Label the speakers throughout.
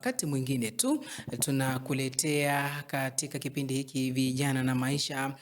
Speaker 1: Wakati mwingine tu tunakuletea katika kipindi hiki Vijana na Maisha.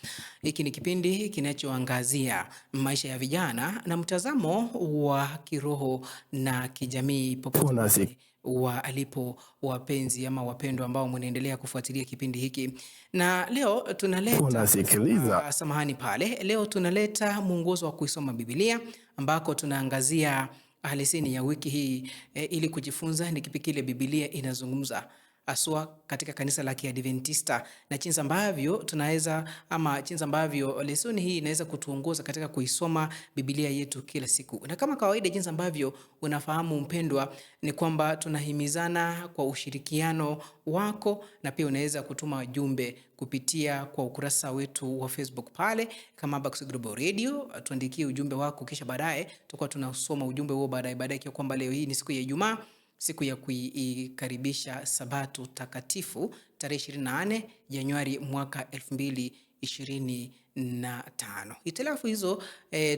Speaker 1: Hiki ni kipindi kinachoangazia maisha ya vijana na mtazamo wa kiroho na kijamii popote walipo wapenzi ama wapendwa ambao mnaendelea kufuatilia kipindi hiki. Na leo tunaleta
Speaker 2: Unasikiliza
Speaker 1: samahani pale, leo tunaleta mwongozo wa kuisoma Biblia ambako tunaangazia leseni ya wiki hii ili kujifunza ni kipi kile Biblia inazungumza haswa katika kanisa la Kiadventista na jinsi ambavyo tunaweza ama jinsi ambavyo lesoni hii inaweza kutuongoza katika kuisoma Biblia yetu kila siku. Na kama kawaida, jinsi ambavyo unafahamu mpendwa, ni kwamba tunahimizana kwa ushirikiano wako, na pia unaweza kutuma jumbe kupitia kwa ukurasa wetu wa Facebook pale kama Habakkuk Global Radio, tuandikie ujumbe wako, kisha baadaye tutakuwa tunasoma ujumbe huo baadaye baadaye, ikiwa kwamba leo hii ni siku ya Ijumaa, siku ya kuikaribisha Sabato takatifu tarehe 24 Januari mwaka 2025. Hitilafu hizo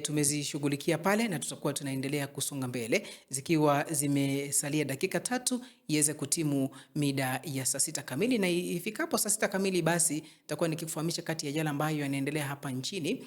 Speaker 1: tumezishughulikia pale na tutakuwa tunaendelea kusonga mbele zikiwa zimesalia dakika 3 iweze kutimu mida ya saa 6 kamili, na ifikapo saa 6 kamili basi nitakuwa nikikufahamisha kati ya yale ambayo yanaendelea hapa nchini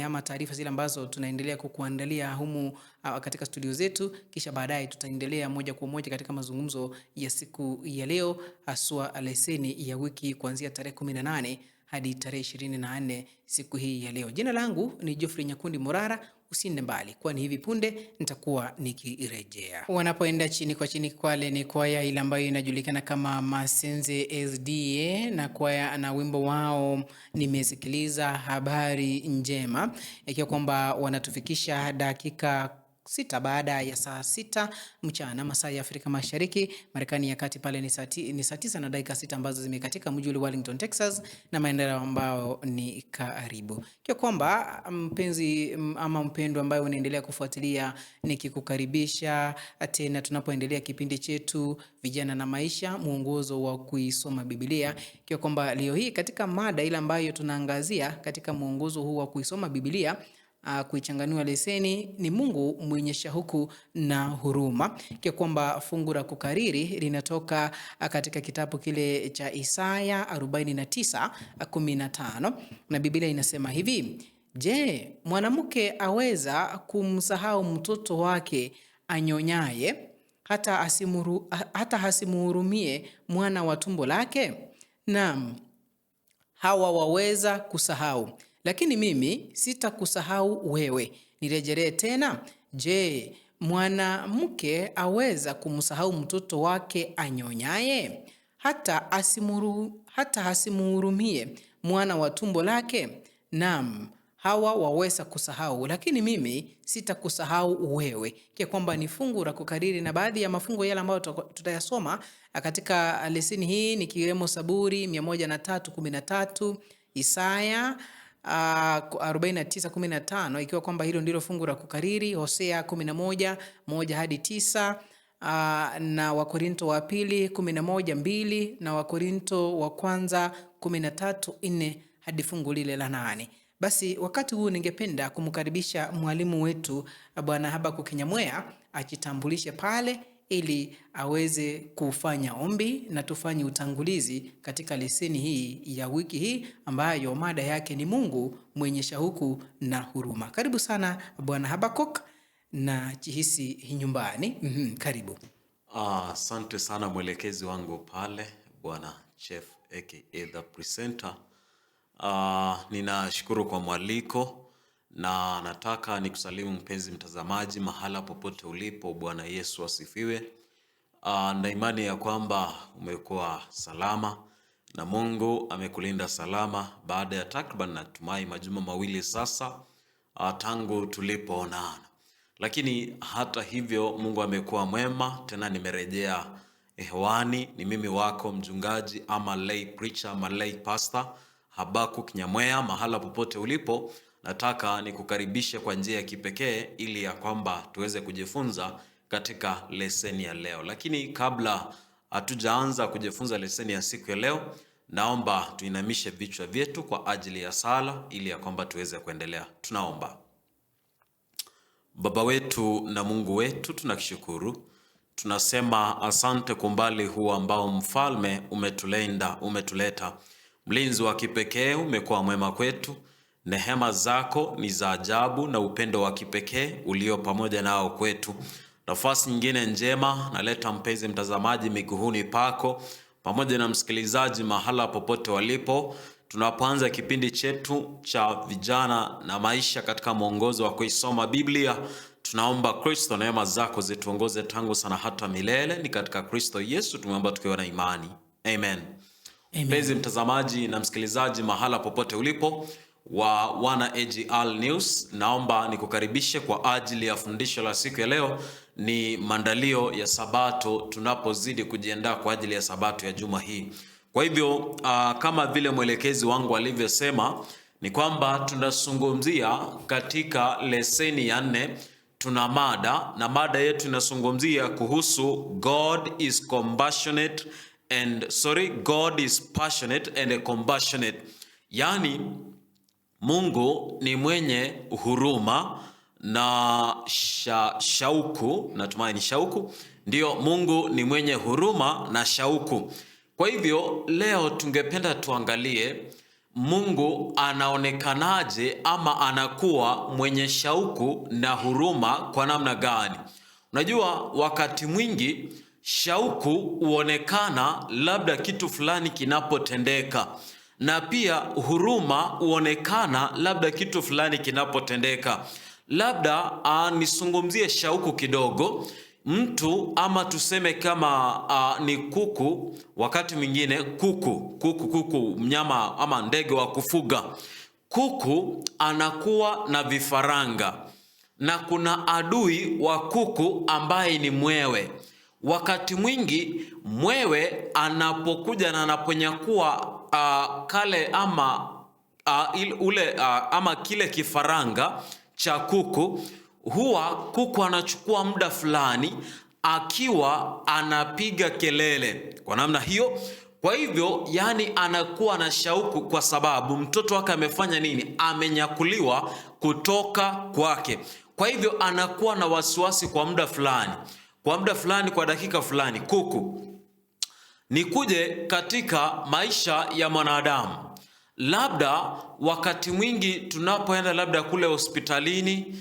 Speaker 1: ama taarifa zile ambazo tunaendelea kukuandalia humu katika studio zetu, kisha baadaye tutaendelea moja kwa moja katika mazungumzo ya siku ya leo, haswa leseni ya wiki kuanzia tarehe 18 hadi tarehe 24 siku hii ya leo. Jina langu ni Geoffrey Nyakundi Murara. Usiende mbali, kwani hivi punde nitakuwa nikirejea. Wanapoenda chini kwa chini Kwale ni kwaya ile ambayo inajulikana kama Masenze SDA na kwaya na wimbo wao Nimesikiliza Habari Njema, ikiwa kwamba wanatufikisha dakika 6 baada ya saa 6 mchana masaa ya Afrika Mashariki. Marekani ya kati pale ni saa 9 na dakika 6 ambazo zimekatika mji wa Wellington, Texas na maeneo ambayo ni karibu. Kwa kwamba mpenzi ama mpendwa ambaye unaendelea kufuatilia, nikikukaribisha tena tunapoendelea kipindi chetu Vijana na Maisha, mwongozo wa kuisoma Biblia. Kwa kwamba leo hii katika mada ile ambayo tunaangazia katika mwongozo huu wa kuisoma Biblia, kuichanganua leseni ni Mungu mwenye shauku na huruma, kwa kwamba fungu la kukariri linatoka katika kitabu kile cha Isaya 49:15 na Biblia inasema hivi: Je, mwanamke aweza kumsahau mtoto wake anyonyaye, hata asimuhurumie mwana wa tumbo lake? Naam, hawa waweza kusahau, lakini mimi sitakusahau wewe. Nirejelee tena. Je, mwanamke aweza kumsahau mtoto wake anyonyaye, hata asimuhurumie mwana wa tumbo lake? Naam, hawa waweza kusahau, lakini mimi sitakusahau wewe. Kwa kwamba ni fungu la kukariri, na baadhi ya mafungu yale ambayo tutayasoma katika leseni hii ni kiwemo Saburi 103:13, Isaya 49:15, ikiwa kwamba hilo ndilo fungu la kukariri, Hosea 11:1 hadi 9, na Wakorinto wa pili 11:2 na Wakorinto wa kwanza 13:4 hadi fungu lile la 8. Basi wakati huu ningependa kumkaribisha mwalimu wetu Bwana Habakkuk Nyamweya ajitambulishe pale ili aweze kufanya ombi na tufanye utangulizi katika leseni hii ya wiki hii ambayo mada yake ni Mungu mwenye shauku na huruma. Karibu sana Bwana Habakkuk na jihisi nyumbani. Karibu.
Speaker 3: Asante sana mwelekezi wangu pale Bwana Chef aka the presenter. Ninashukuru kwa mwaliko na nataka nikusalimu mpenzi mtazamaji mahala popote ulipo. Bwana Yesu asifiwe. Na imani ya kwamba umekuwa salama na Mungu amekulinda salama baada ya takriban natumai majuma mawili sasa tangu tulipoonana. Lakini hata hivyo Mungu amekuwa mwema, tena nimerejea hewani. Ni mimi wako mchungaji ama lay preacher ama lay pastor Habakkuk Nyamweya. Mahala popote ulipo, nataka nikukaribishe kwa njia ya kipekee ili ya kwamba tuweze kujifunza katika leseni ya leo. Lakini kabla hatujaanza kujifunza leseni ya siku ya leo, naomba tuinamishe vichwa vyetu kwa ajili ya sala ili ya kwamba tuweze kuendelea. Tunaomba. Baba wetu na Mungu wetu, tunakushukuru. Tunasema asante kwa umbali huu ambao mfalme umetulenda, umetuleta. Mlinzi wa kipekee, umekuwa mwema kwetu. Nehema zako ni za ajabu na upendo wa kipekee ulio pamoja nao kwetu. Nafasi nyingine njema naleta mpenzi mtazamaji miguuni pako pamoja na msikilizaji mahala popote walipo, tunapoanza kipindi chetu cha vijana na maisha katika mwongozo wa kuisoma Biblia. Tunaomba Kristo, neema zako zituongoze tangu sana hata milele. Ni katika Kristo Yesu tumeomba tukiwa na imani, amen. Mpenzi mtazamaji na msikilizaji mahala popote ulipo wa Wana AGL News, naomba nikukaribishe kwa ajili ya fundisho la siku ya leo. Ni maandalio ya Sabato, tunapozidi kujiandaa kwa ajili ya Sabato ya juma hii. Kwa hivyo kama vile mwelekezi wangu alivyosema ni kwamba tunazungumzia katika leseni ya 4, tuna mada na mada yetu inazungumzia kuhusu God is compassionate and sorry, God is passionate and compassionate. Yaani Mungu ni mwenye huruma na shauku, natumai ni shauku. Ndiyo, Mungu ni mwenye huruma na shauku. Kwa hivyo leo tungependa tuangalie Mungu anaonekanaje ama anakuwa mwenye shauku na huruma kwa namna gani? Unajua, wakati mwingi shauku huonekana labda kitu fulani kinapotendeka, na pia huruma huonekana labda kitu fulani kinapotendeka. Labda nisungumzie shauku kidogo. Mtu ama tuseme kama ni kuku, wakati mwingine kuku mnyama ama ndege wa kufuga. Kuku anakuwa na vifaranga na kuna adui wa kuku ambaye ni mwewe. Wakati mwingi mwewe anapokuja na anaponyakua kale ama ule ama kile kifaranga cha kuku, huwa kuku anachukua muda fulani akiwa anapiga kelele kwa namna hiyo. Kwa hivyo yani anakuwa na shauku kwa sababu mtoto wake amefanya nini? Amenyakuliwa kutoka kwake. Kwa hivyo anakuwa na wasiwasi kwa muda fulani, kwa muda fulani, kwa dakika fulani. Kuku. Nikuje katika maisha ya mwanadamu, labda wakati mwingi tunapoenda labda kule hospitalini,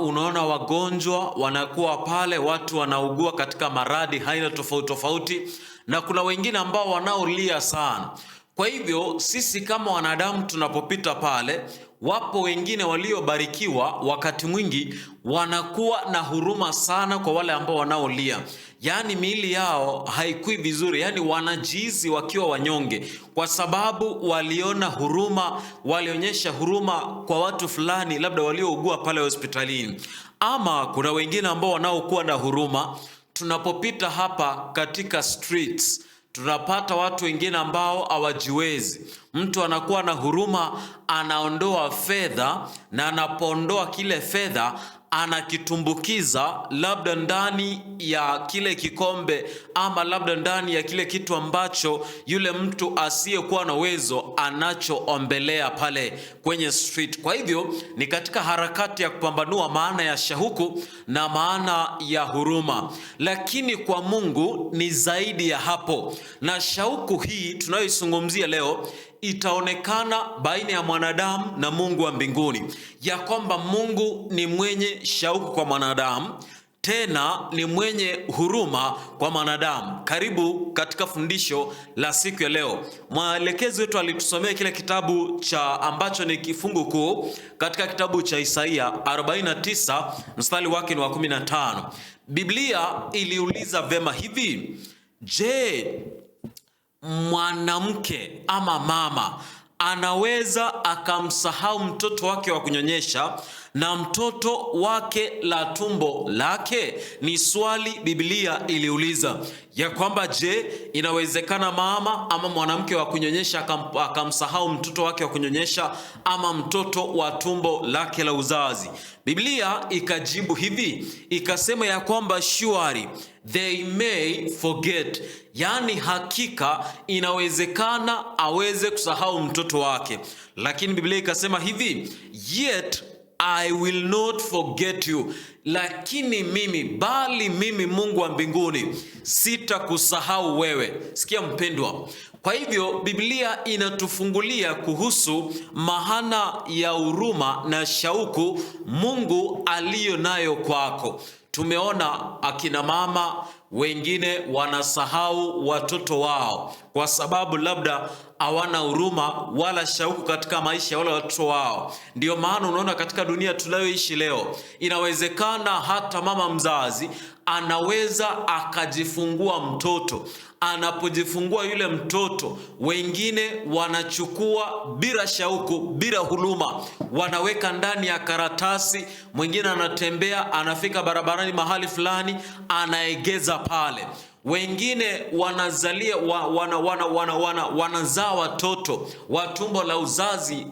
Speaker 3: unaona wagonjwa wanakuwa pale, watu wanaugua katika maradhi aina tofauti tofauti, na kuna wengine ambao wanaolia sana. Kwa hivyo sisi kama wanadamu tunapopita pale, wapo wengine waliobarikiwa, wakati mwingi wanakuwa na huruma sana kwa wale ambao wanaolia. Yaani miili yao haikui vizuri, yaani wanajihisi wakiwa wanyonge kwa sababu waliona huruma, walionyesha huruma kwa watu fulani labda waliougua pale hospitalini. Ama kuna wengine ambao wanaokuwa na huruma, tunapopita hapa katika streets tunapata watu wengine ambao hawajiwezi. Mtu anakuwa na huruma, anaondoa fedha, na anapoondoa kile fedha anakitumbukiza labda ndani ya kile kikombe ama labda ndani ya kile kitu ambacho yule mtu asiyekuwa na uwezo anachoombelea pale kwenye street. Kwa hivyo ni katika harakati ya kupambanua maana ya shauku na maana ya huruma, lakini kwa Mungu ni zaidi ya hapo. Na shauku hii tunayoizungumzia leo itaonekana baina ya mwanadamu na Mungu wa mbinguni, ya kwamba Mungu ni mwenye shauku kwa mwanadamu, tena ni mwenye huruma kwa mwanadamu. Karibu katika fundisho la siku ya leo. Mwelekezi wetu alitusomea kile kitabu cha ambacho ni kifungu kuu katika kitabu cha Isaia 49 mstari wake ni wa 15. Biblia iliuliza vema hivi: je, mwanamke ama mama anaweza akamsahau mtoto wake wa kunyonyesha na mtoto wake la tumbo lake? Ni swali Biblia iliuliza ya kwamba je, inawezekana mama ama mwanamke wa kunyonyesha akamsahau mtoto wake wa kunyonyesha ama mtoto wa tumbo lake la uzazi? Biblia ikajibu hivi, ikasema ya kwamba surely they may forget, yaani hakika inawezekana aweze kusahau mtoto wake. Lakini Biblia ikasema hivi, yet I will not forget you, lakini mimi, bali mimi Mungu wa mbinguni sitakusahau wewe. Sikia mpendwa, kwa hivyo Biblia inatufungulia kuhusu maana ya huruma na shauku Mungu aliyo nayo kwako. Tumeona akina mama wengine wanasahau watoto wao kwa sababu labda hawana huruma wala shauku katika maisha ya wale watoto wao. Ndiyo maana unaona katika dunia tunayoishi leo, inawezekana hata mama mzazi anaweza akajifungua mtoto. Anapojifungua yule mtoto, wengine wanachukua bila shauku, bila huruma, wanaweka ndani ya karatasi. Mwingine anatembea, anafika barabarani mahali fulani, anaegeza pale. Wengine wanazalia wanazaa watoto wa tumbo la uzazi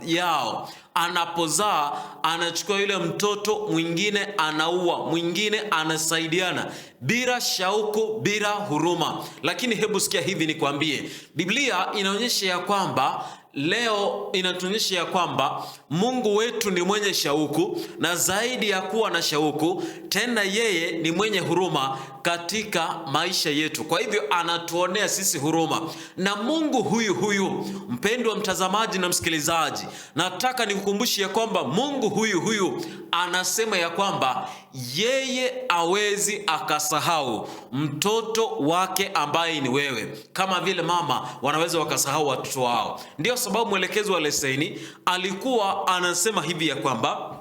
Speaker 3: yao. Anapozaa anachukua yule mtoto, mwingine anaua, mwingine anasaidiana bila shauku, bila huruma. Lakini hebu sikia hivi nikwambie, Biblia inaonyesha ya kwamba leo inatuonyesha ya kwamba Mungu wetu ni mwenye shauku, na zaidi ya kuwa na shauku, tena yeye ni mwenye huruma katika maisha yetu. Kwa hivyo anatuonea sisi huruma, na Mungu huyu huyu, mpendwa mtazamaji na msikilizaji, nataka nikukumbushe ya kwamba Mungu huyu huyu anasema ya kwamba yeye hawezi akasahau mtoto wake ambaye ni wewe, kama vile mama wanaweza wakasahau watoto wao. Ndio sababu mwelekezi wa leseni alikuwa anasema hivi ya kwamba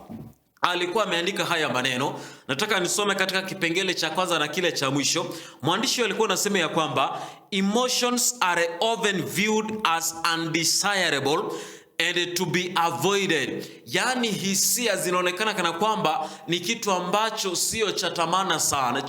Speaker 3: alikuwa ameandika haya maneno. Nataka nisome katika kipengele cha kwanza na kile cha mwisho. Mwandishi alikuwa anasema ya kwamba emotions are often viewed as undesirable and to be avoided. Yaani hisia zinaonekana kana kwamba ni kitu ambacho sio cha tamana sana,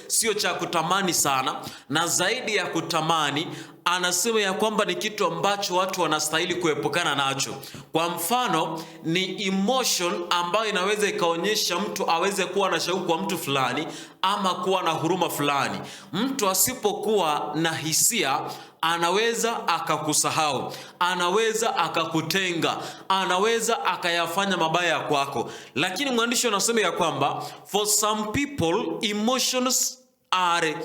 Speaker 3: sio cha kutamani sana, na zaidi ya kutamani anasema ya kwamba ni kitu ambacho watu wanastahili kuepukana nacho. Kwa mfano, ni emotion ambayo inaweza ikaonyesha mtu aweze kuwa na shauku kwa mtu fulani ama kuwa na huruma fulani. Mtu asipokuwa na hisia anaweza akakusahau, anaweza akakutenga, anaweza akayafanya mabaya kwako. Lakini mwandishi anasema ya kwamba for some people emotions are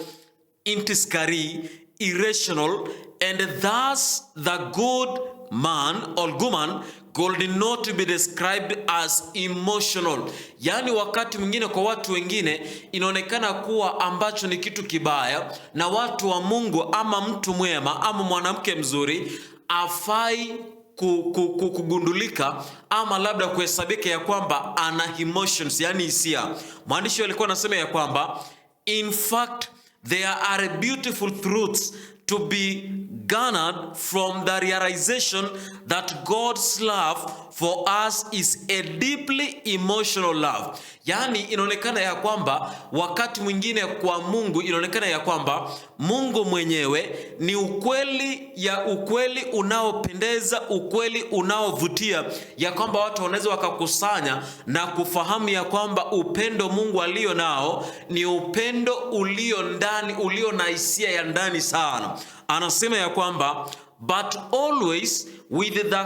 Speaker 3: intrinsically irrational and thus the good man or woman could not be described as emotional. Yaani wakati mwingine kwa watu wengine inaonekana kuwa ambacho ni kitu kibaya, na watu wa Mungu ama mtu mwema ama mwanamke mzuri afai kugundulika ama labda kuhesabika ya kwamba ana emotions, yani hisia. Mwandishi alikuwa anasema ya kwamba in fact there are beautiful truths to be garnered from the realization that God's love for us is a deeply emotional love. Yaani inaonekana ya kwamba wakati mwingine kwa Mungu inaonekana ya kwamba Mungu mwenyewe ni ukweli ya ukweli unaopendeza, ukweli unaovutia, ya kwamba watu wanaweza wakakusanya na kufahamu ya kwamba upendo Mungu alio nao ni upendo ulio ndani, ulio na hisia ya ndani sana. Anasema ya kwamba but always with the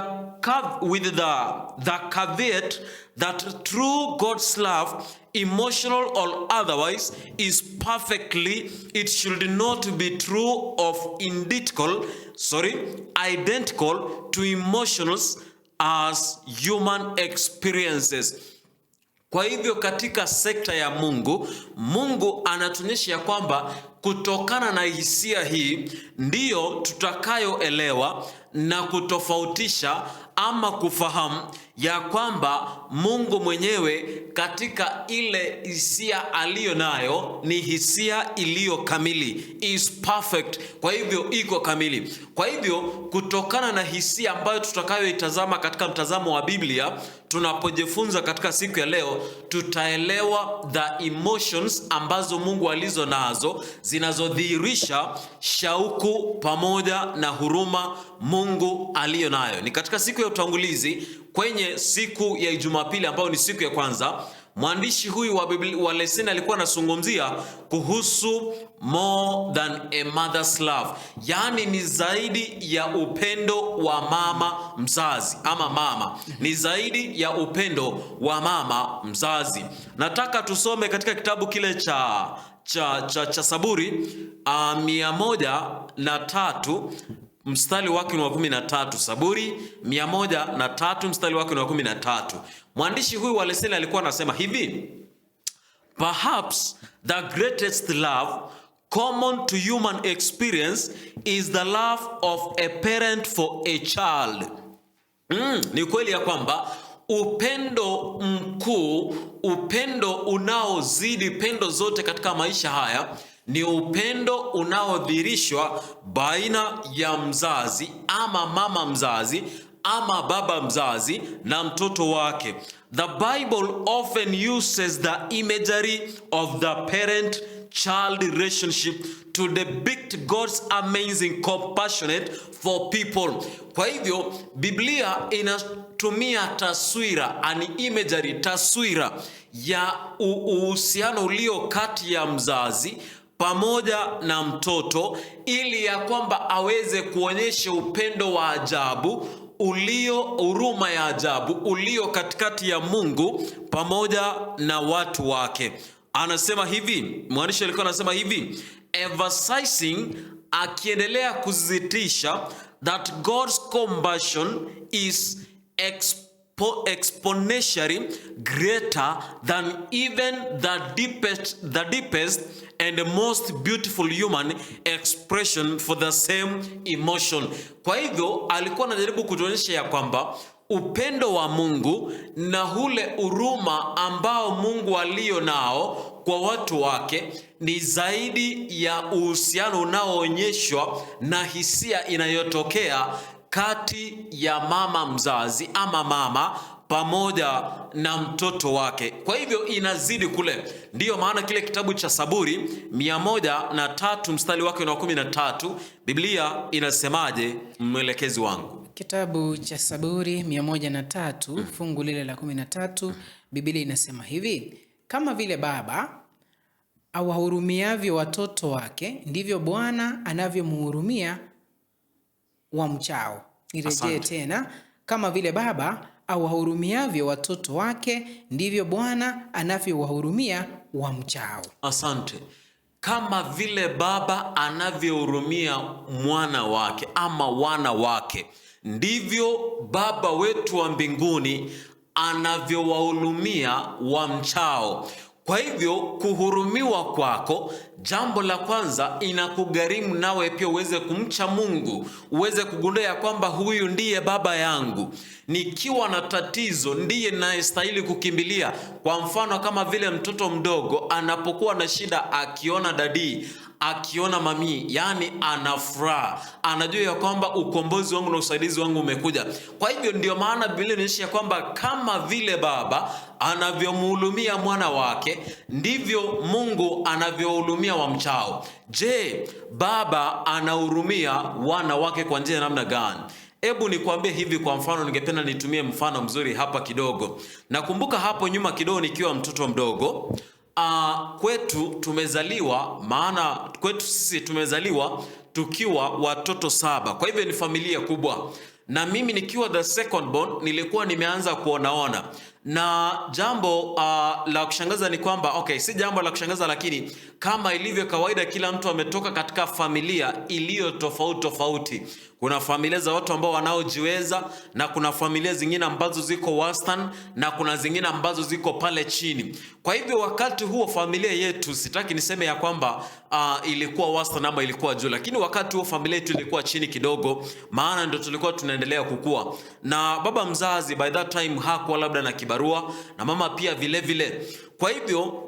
Speaker 3: caveat that true God's love, emotional or otherwise, is perfectly, it should not be true of identical to emotions as human experiences. Kwa hivyo katika sekta ya Mungu, Mungu anatuonyesha ya kwamba kutokana na hisia hii ndiyo tutakayoelewa na kutofautisha ama kufahamu ya kwamba Mungu mwenyewe katika ile hisia aliyo nayo ni hisia iliyo kamili, is perfect. Kwa hivyo iko kamili. Kwa hivyo kutokana na hisia ambayo tutakayoitazama katika mtazamo wa Biblia, tunapojifunza katika siku ya leo, tutaelewa the emotions ambazo Mungu alizo nazo zinazodhihirisha shauku pamoja na huruma Mungu aliyo nayo. Ni katika siku ya utangulizi kwenye siku ya Jumapili ambayo ni siku ya kwanza. Mwandishi huyu wa Biblia, wa leseni alikuwa anazungumzia kuhusu more than a mother's love, yaani ni zaidi ya upendo wa mama mzazi ama mama, ni zaidi ya upendo wa mama mzazi. Nataka tusome katika kitabu kile cha Saburi 103 mstari wake ni wa 13. Saburi 103 mstari wake ni wa 13. Mwandishi huyu wa leseni alikuwa anasema hivi: Perhaps the greatest love common to human experience is the love of a parent for a child. Ni kweli ya kwamba upendo mkuu, upendo unaozidi pendo zote katika maisha haya ni upendo unaodhihirishwa baina ya mzazi ama mama mzazi ama baba mzazi na mtoto wake. The Bible often uses the imagery of the parent child relationship to depict God's amazing compassionate for people. Kwa hivyo Biblia inatumia taswira, an imagery, taswira ya uhusiano ulio kati ya mzazi pamoja na mtoto ili ya kwamba aweze kuonyesha upendo wa ajabu ulio huruma ya ajabu ulio katikati ya Mungu pamoja na watu wake. Anasema hivi, mwandishi alikuwa anasema hivi, emphasizing, akiendelea kusisitiza that God's compassion is exponentially greater than even the deepest and the most beautiful human expression for the same emotion. Kwa hivyo alikuwa anajaribu kutuonyesha ya kwamba upendo wa Mungu na ule huruma ambao Mungu alio nao kwa watu wake ni zaidi ya uhusiano unaoonyeshwa na hisia inayotokea kati ya mama mzazi ama mama pamoja na mtoto wake. Kwa hivyo inazidi kule. Ndiyo maana kile kitabu cha Saburi 103 mstari wake wa 13, Biblia inasemaje, mwelekezi wangu?
Speaker 1: Kitabu cha Saburi 103 fungu lile la 13, Biblia inasema hivi: kama vile baba awahurumiavyo watoto wake, ndivyo Bwana anavyomhurumia wamchao. Nirejee
Speaker 3: Asante.
Speaker 1: tena, kama vile baba awahurumiavyo watoto wake, ndivyo Bwana anavyowahurumia wamchao.
Speaker 3: Asante. Kama vile baba anavyohurumia mwana wake ama wana wake, ndivyo Baba wetu wa mbinguni anavyowahurumia wamchao. Kwa hivyo kuhurumiwa kwako, jambo la kwanza inakugharimu nawe pia uweze kumcha Mungu, uweze kugundua ya kwamba huyu ndiye baba yangu, nikiwa na tatizo ndiye nayestahili kukimbilia. Kwa mfano kama vile mtoto mdogo anapokuwa na shida, akiona daddy, akiona mummy, yani ana furaha, anajua ya kwamba ukombozi wangu na usaidizi wangu umekuja. Kwa hivyo ndio maana Biblia inaonyesha ya kwamba kama vile baba anavyomhurumia mwana wake, ndivyo Mungu anavyohurumia wamchao. Je, baba anahurumia wana wake kwa njia ya namna gani? Hebu nikwambie hivi kwa mfano, ningependa nitumie mfano mzuri hapa kidogo. Nakumbuka hapo nyuma kidogo nikiwa mtoto mdogo, kwetu tumezaliwa, maana kwetu sisi tumezaliwa tukiwa watoto 7. Kwa hivyo ni familia kubwa, na mimi nikiwa the second born nilikuwa nimeanza kuonaona, na jambo la kushangaza ni kwamba okay, si jambo la kushangaza, lakini kama ilivyo kawaida, kila mtu ametoka katika familia iliyo tofauti tofauti. Kuna familia za watu ambao wanaojiweza na kuna familia zingine ambazo ziko wastani na kuna zingine ambazo ziko pale chini. Kwa hivyo wakati huo familia yetu, sitaki niseme ya kwamba ilikuwa wastani ama ilikuwa juu, lakini wakati huo familia yetu ilikuwa chini kidogo, maana ndio tulikuwa tunaendelea kukua, na baba mzazi by that time hakuwa labda na kibarua na mama pia vile vile. Kwa hivyo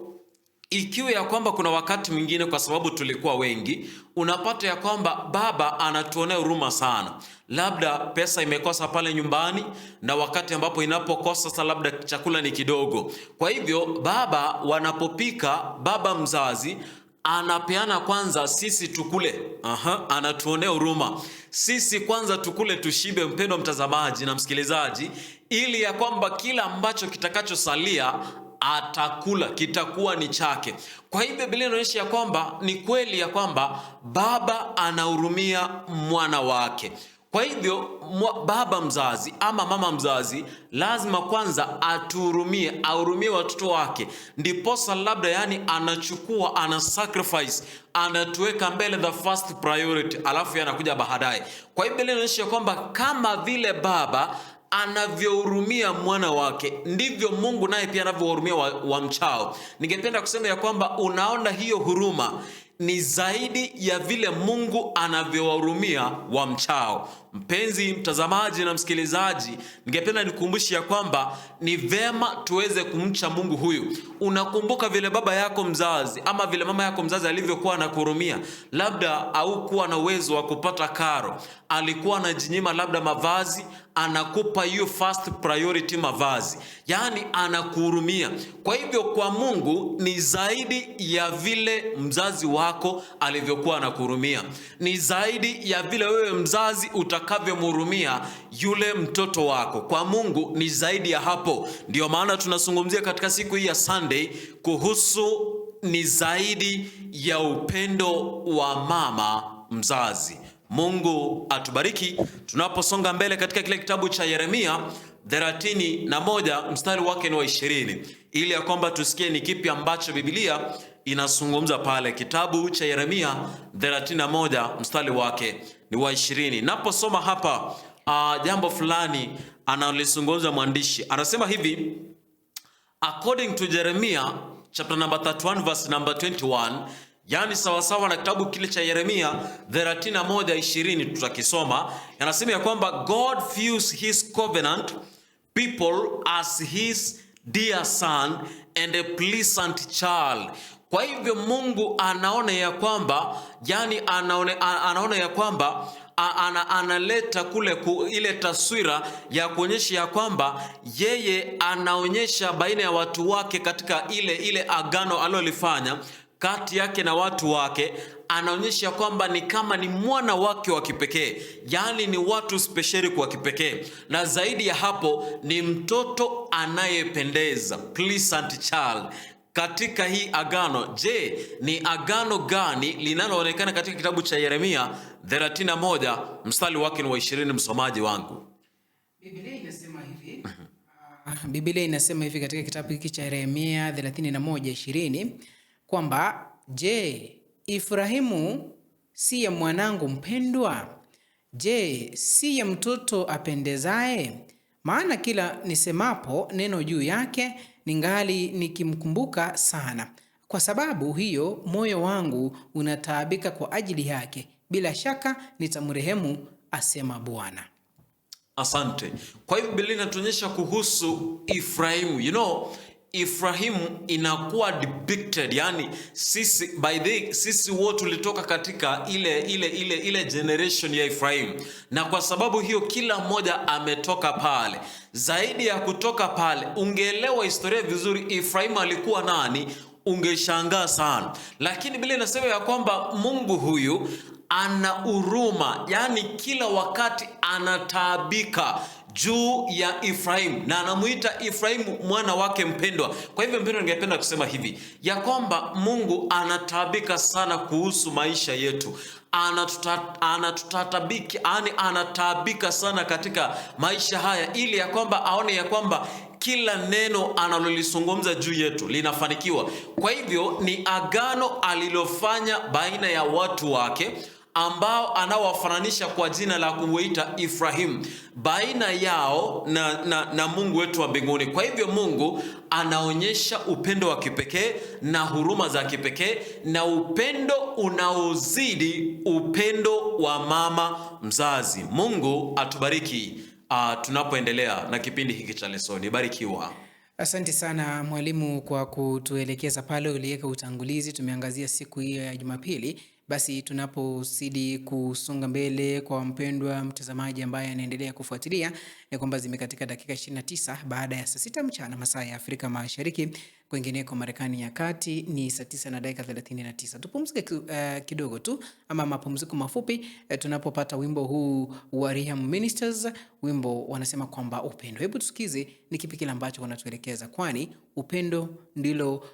Speaker 3: ikiwa ya kwamba kuna wakati mwingine, kwa sababu tulikuwa wengi, unapata ya kwamba baba anatuonea huruma sana, labda pesa imekosa pale nyumbani, na wakati ambapo inapokosa sasa, labda chakula ni kidogo. Kwa hivyo baba wanapopika, baba mzazi anapeana kwanza sisi tukule. Aha, anatuonea huruma sisi kwanza tukule tushibe, mpendwa mtazamaji na msikilizaji, ili ya kwamba kila ambacho kitakachosalia atakula, kitakuwa ni chake. Kwa hivyo Biblia inaonyesha ya kwamba ni kweli ya kwamba baba anahurumia mwana wake. Kwa hivyo baba mzazi ama mama mzazi lazima kwanza atuhurumie, ahurumie watoto wake, ndiposa labda yani anachukua, ana sacrifice, anatuweka mbele the first priority, alafu yanakuja baadaye. Kwa hivyo Biblia inaonyesha kwamba kama vile baba anavyohurumia mwana wake ndivyo Mungu naye pia anavyohurumia wa mchao. Ningependa kusema ya kwamba unaona hiyo huruma ni zaidi ya vile Mungu anavyowahurumia wa mchao. Mpenzi mtazamaji na msikilizaji, ningependa nikukumbushe ya kwamba ni vema tuweze kumcha Mungu huyu. Unakumbuka vile baba yako mzazi ama vile mama yako mzazi alivyokuwa anakuhurumia? Labda haukuwa na uwezo wa kupata karo, alikuwa anajinyima labda mavazi, anakupa hiyo first priority mavazi, yaani anakuhurumia. Kwa hivyo kwa Mungu ni zaidi ya vile mzazi wako alivyokuwa anakuhurumia, ni zaidi ya vile wewe mzazi utakavyomhurumia yule mtoto wako. Kwa Mungu ni zaidi ya hapo. Ndio maana tunazungumzia katika siku hii ya Sunday kuhusu ni zaidi ya upendo wa mama mzazi. Mungu atubariki tunaposonga mbele katika kile kitabu cha Yeremia 31 mstari wake ni wa 20, ili ya kwamba tusikie ni kipi ambacho Biblia inazungumza pale. Kitabu cha Yeremia 31 mstari wake ni wa 20. Naposoma hapa jambo fulani analizungumza mwandishi, anasema hivi: according to Jeremiah chapter number 31 verse number 21, yani sawasawa na kitabu kile cha Yeremia 31:20 tutakisoma, yanasema ya kwamba God views his covenant people as his dear son and a pleasant child. Kwa hivyo Mungu anaona ya kwamba, yani anaona ya kwamba analeta kule ile taswira ya kuonyesha ya kwamba yeye anaonyesha baina ya watu wake katika ile agano alilolifanya kati yake na watu wake, anaonyesha kwamba ni kama ni mwana wake wa kipekee, yaani ni watu spesheli kwa kipekee, na zaidi ya hapo ni mtoto anayependeza, pleasant child katika hii agano. Je, ni agano gani linaloonekana katika kitabu cha Yeremia 31 mstari wake ni wa 20? Msomaji wangu,
Speaker 1: Biblia inasema hivi. Biblia inasema hivi katika kitabu hiki cha Yeremia 31:20 kwamba je, Efraimu siye mwanangu mpendwa? Je, siye mtoto apendezaye? Maana kila nisemapo neno juu yake ningali nikimkumbuka sana. Kwa sababu hiyo moyo wangu unataabika kwa ajili yake. Bila shaka nitamrehemu, asema Bwana.
Speaker 3: Asante. Kwa hivyo Biblia inatuonyesha kuhusu Efraimu. You know, Efraimu inakuwa depicted, yani sisi by the sisi wote tulitoka katika ile generation ya Efraimu, na kwa sababu hiyo kila mmoja ametoka pale. Zaidi ya kutoka pale, ungeelewa historia vizuri, Efraimu alikuwa nani, ungeshangaa sana. Lakini Biblia inasema ya kwamba Mungu huyu ana huruma, yani kila wakati anataabika juu ya Efraimu na anamuita Efraimu mwana wake mpendwa. Kwa hivyo mpendwa, ningependa kusema hivi ya kwamba Mungu anataabika sana kuhusu maisha yetu, anatutatabiki, yani anataabika sana katika maisha haya, ili ya kwamba aone ya kwamba kila neno analolizungumza juu yetu linafanikiwa. Kwa hivyo ni agano alilofanya baina ya watu wake ambao anaowafananisha kwa jina la kumuita Efraimu, baina yao na Mungu wetu wa mbinguni. Kwa hivyo Mungu anaonyesha upendo wa kipekee na huruma za kipekee na upendo unaozidi upendo wa mama mzazi. Mungu atubariki tunapoendelea na kipindi hiki cha lesoni. Barikiwa.
Speaker 1: Asante sana mwalimu kwa kutuelekeza pale, uliweka utangulizi. Tumeangazia siku hiyo ya Jumapili. Basi tunapozidi kusonga mbele, kwa mpendwa mtazamaji ambaye anaendelea kufuatilia, ni kwamba zimekatika dakika 29 baada ya saa 6 mchana masaa ya Afrika Mashariki. Kwingineko Marekani ya Kati ni saa 9 na dakika 39. Tupumzike kidogo tu ama mapumziko mafupi, tunapopata wimbo huu wa Reham Ministers, wimbo wanasema kwamba upendo. Hebu tusikize ni kipi kile ambacho wanatuelekeza, kwani upendo ndilo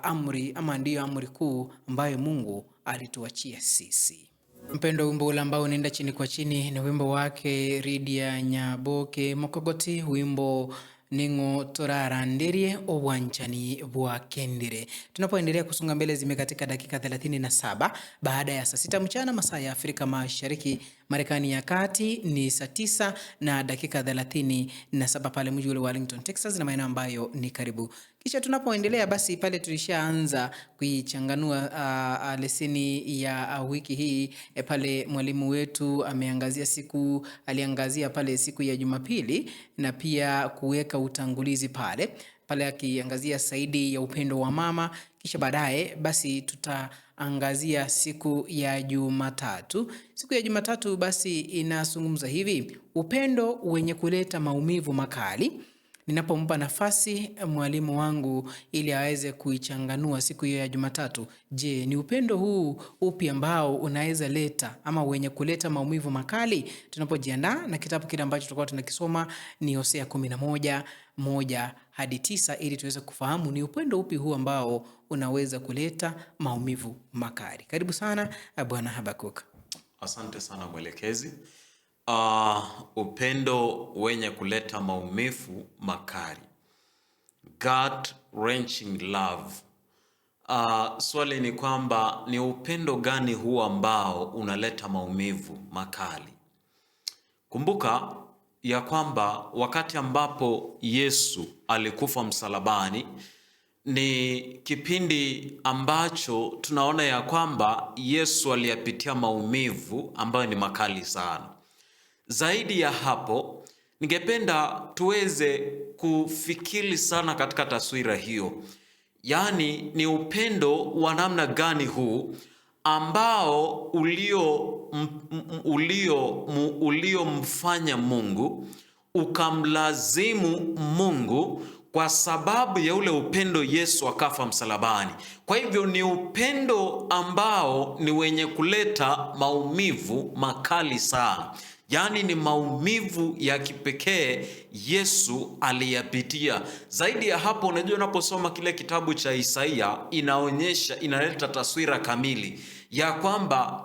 Speaker 1: amri ama ndiyo amri kuu ambayo Mungu alituachia sisi. Mpendo, wimbo ule ambao unaenda chini kwa chini ni wimbo wake Ridia Nyaboke Mokogoti, wimbo ningo torarandirie obwanchani bwa kendire. Tunapoendelea kusonga mbele, zimekatika dakika 37 baada ya saa 6 mchana masaa ya Afrika Mashariki. Marekani ya Kati ni saa 9 na dakika 37 pale mji ule wa Arlington, Texas na maeneo ambayo ni karibu. Kisha tunapoendelea basi, pale tulishaanza kuichanganua leseni ya wiki hii, pale mwalimu wetu ameangazia siku, aliangazia pale siku ya Jumapili na pia kuweka utangulizi pale pale akiangazia zaidi ya upendo wa mama. Kisha baadaye basi tutaangazia siku ya Jumatatu. Siku ya Jumatatu basi inazungumza hivi: upendo wenye kuleta maumivu makali. Ninapompa nafasi mwalimu wangu ili aweze kuichanganua siku hiyo ya Jumatatu. Je, ni upendo huu upi ambao unaweza leta ama wenye kuleta maumivu makali? Tunapojiandaa na kitabu kile ambacho tutakuwa tunakisoma ni Hosea 11:1 hadi 9, ili tuweze kufahamu ni upendo upi huu ambao unaweza kuleta maumivu makali. Karibu sana Bwana Habakuk.
Speaker 3: Asante sana mwelekezi. Upendo wenye kuleta maumivu makali. Gut wrenching love. Swali ni kwamba ni upendo gani huu ambao unaleta maumivu makali? Kumbuka ya kwamba wakati ambapo Yesu alikufa msalabani ni kipindi ambacho tunaona ya kwamba Yesu aliyapitia maumivu ambayo ni makali sana. Zaidi ya hapo, ningependa tuweze kufikiri sana katika taswira hiyo. Yaani, ni upendo wa namna gani huu ambao uliomfanya Mungu ukamlazimu Mungu kwa sababu ya ule upendo Yesu akafa msalabani. Kwa hivyo ni upendo ambao ni wenye kuleta maumivu makali sana. Yaani ni maumivu ya kipekee Yesu aliyapitia. Zaidi ya hapo, unajua unaposoma kile kitabu cha Isaia inaonyesha, inaleta taswira kamili ya kwamba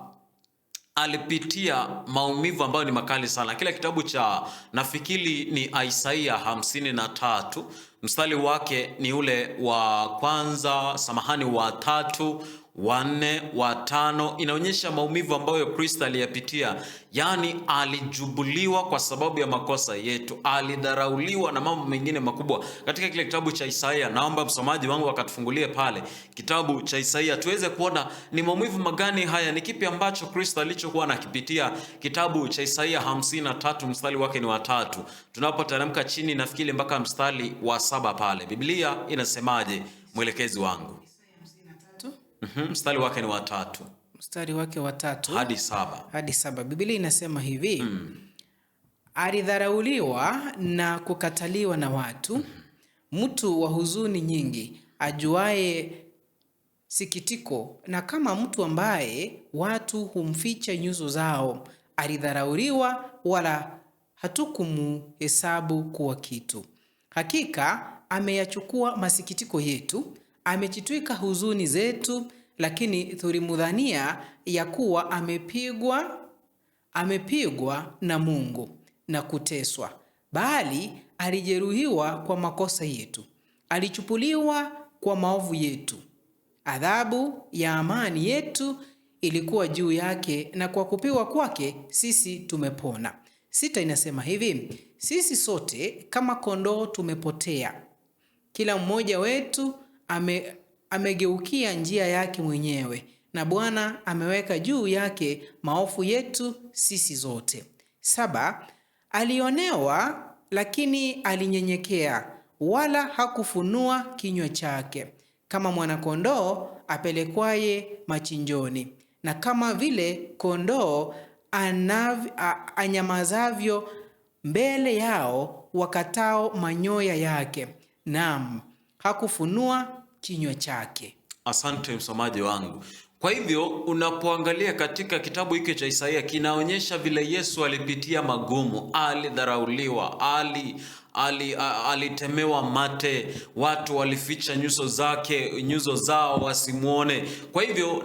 Speaker 3: alipitia maumivu ambayo ni makali sana. Kile kitabu cha nafikiri ni Isaia 53 mstari wake ni ule wa kwanza, samahani, wa 3, wa 4, wa 5, inaonyesha maumivu ambayo Kristo aliyapitia. Yaani alijubuliwa kwa sababu ya makosa yetu, alidharauliwa na mambo mengine makubwa. Katika kile kitabu cha Isaia, naomba msomaji wangu akatufungulie pale kitabu cha Isaia tuweze kuona ni maumivu magani haya, ni kipi ambacho Kristo alichokuwa anakipitia. Kitabu cha Isaia 53 mstari wake ni wa 3. Tunapoteremka chini nafikiri mpaka mstari wa 7 pale. Biblia inasemaje mwelekezi wangu? Mstari wake ni wa 3.
Speaker 1: Mstari wake wa 3
Speaker 3: hadi 7.
Speaker 1: Hadi 7. Biblia inasema hivi: Alidharauliwa na kukataliwa na watu, mtu wa huzuni nyingi, ajuaye sikitiko, na kama mtu ambaye watu humficha nyuso zao. Alidharauliwa, wala hatukumuhesabu kuwa kitu. Hakika ameyachukua masikitiko yetu, amejitwika huzuni zetu, lakini tulimudhania ya kuwa amepigwa na Mungu na kuteswa. Bali alijeruhiwa kwa makosa yetu, alichupuliwa kwa maovu yetu. Adhabu ya amani yetu ilikuwa juu yake, na kwa kupigwa kwake sisi tumepona. 6 inasema hivi: sisi sote kama kondoo tumepotea, kila mmoja wetu amegeukia njia yake mwenyewe, na Bwana ameweka juu yake maovu yetu sisi zote. 7 alionewa lakini alinyenyekea, wala hakufunua kinywa chake. Kama mwanakondoo apelekwaye machinjoni, na kama vile kondoo anyamazavyo mbele yao wakatao manyoya yake, naam, hakufunua kinywa chake.
Speaker 3: Asante msomaji wangu. Kwa hivyo unapoangalia katika kitabu hiki cha Isaia kinaonyesha vile Yesu alipitia magumu, alidharauliwa, alitemewa mate, watu walificha nyuso zake, nyuso zao wasimwone. Kwa hivyo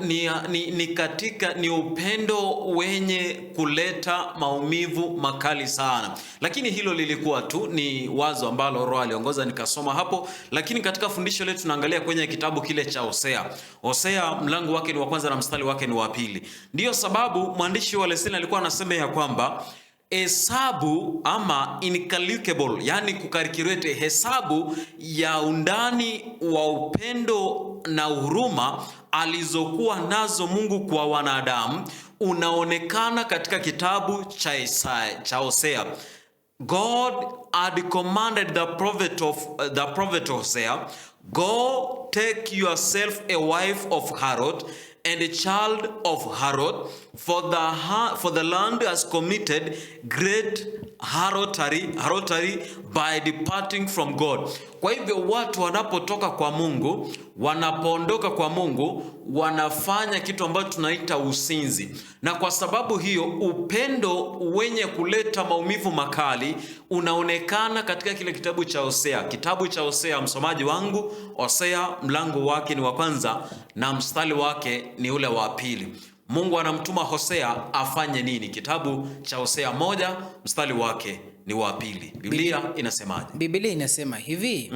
Speaker 3: ni katika ni upendo wenye kuleta maumivu makali sana, lakini hilo lilikuwa tu ni wazo ambalo Roho aliongoza nikasoma hapo. Lakini katika fundisho letu tunaangalia kwenye kitabu kile cha Hosea. Hosea mlango wake ni wa kwanza na mstari wake ni wa pili. Ndiyo sababu mwandishi wa leseni alikuwa anasema ya kwamba hesabu ama incalculable, yani kukalkulate hesabu ya undani wa upendo na huruma alizokuwa nazo Mungu kwa wanadamu unaonekana katika kitabu cha Isaya, cha Hosea. God had commanded the prophet Hosea, go take yourself a wife of harlot and a child of harlot, for the land has committed great harlotry by departing from God. Kwa hivyo watu wanapotoka kwa Mungu, wanapoondoka kwa Mungu, wanafanya kitu ambacho tunaita usinzi. Na kwa sababu hiyo upendo wenye kuleta maumivu makali unaonekana katika kile kitabu cha Hosea. Kitabu cha Hosea, msomaji wangu, Hosea mlango wake ni wa kwanza na mstari wake ni ule wa pili. Mungu anamtuma Hosea afanye nini? Kitabu cha Hosea 1 mstari wake ni wa pili. Biblia inasemaje?
Speaker 1: Biblia inasema hivi.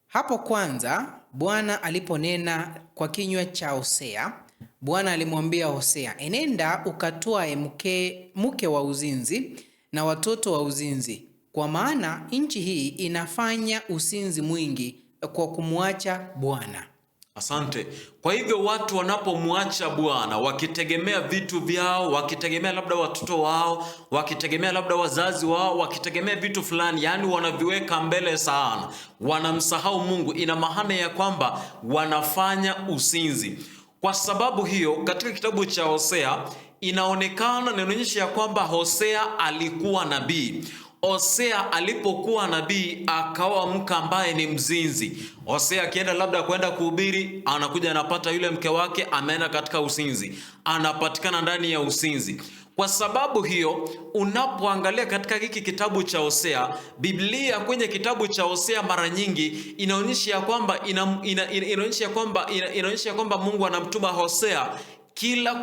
Speaker 1: Hapo kwanza Bwana aliponena kwa kinywa cha Hosea, Bwana alimwambia Hosea, enenda ukatwae mke wa uzinzi na watoto wa uzinzi, kwa maana nchi hii inafanya uzinzi mwingi kwa kumwacha Bwana.
Speaker 3: Asante. Kwa hivyo watu wanapomwacha Bwana, wakitegemea vitu vyao, wakitegemea labda watoto wao, wakitegemea labda wazazi wao, wakitegemea vitu fulani, yani wanaviweka mbele sana, wanamsahau Mungu. Ina maana ya kwamba wanafanya usinzi. Kwa sababu hiyo katika kitabu cha Hosea inaonekana na inaonyesha ya kwamba Hosea alikuwa nabii. Hosea alipokuwa nabii akaoa mke ambaye ni mzinzi. Hosea akienda labda kwenda kuhubiri, anakuja anapata yule mke wake ameenda katika uzinzi, anapatikana ndani ya uzinzi. Kwa sababu hiyo unapoangalia katika hiki kitabu cha Hosea, Biblia kwenye kitabu cha Hosea mara nyingi inaonyesha ya kwamba inaonyesha kwamba Mungu anamtuma Hosea kila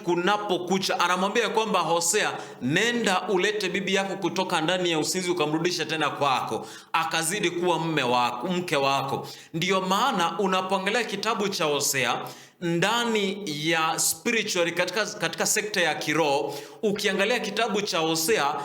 Speaker 3: kunapokucha, anamwambia kwamba Hosea, nenda ulete bibi yako kutoka ndani ya usinzi ukamrudisha tena kwako, akazidi kuwa mume wako, mke wako. Ndiyo maana unapoangalia kitabu cha Hosea ndani ya spiritual, katika sekta ya kiroho, ukiangalia kitabu cha Hosea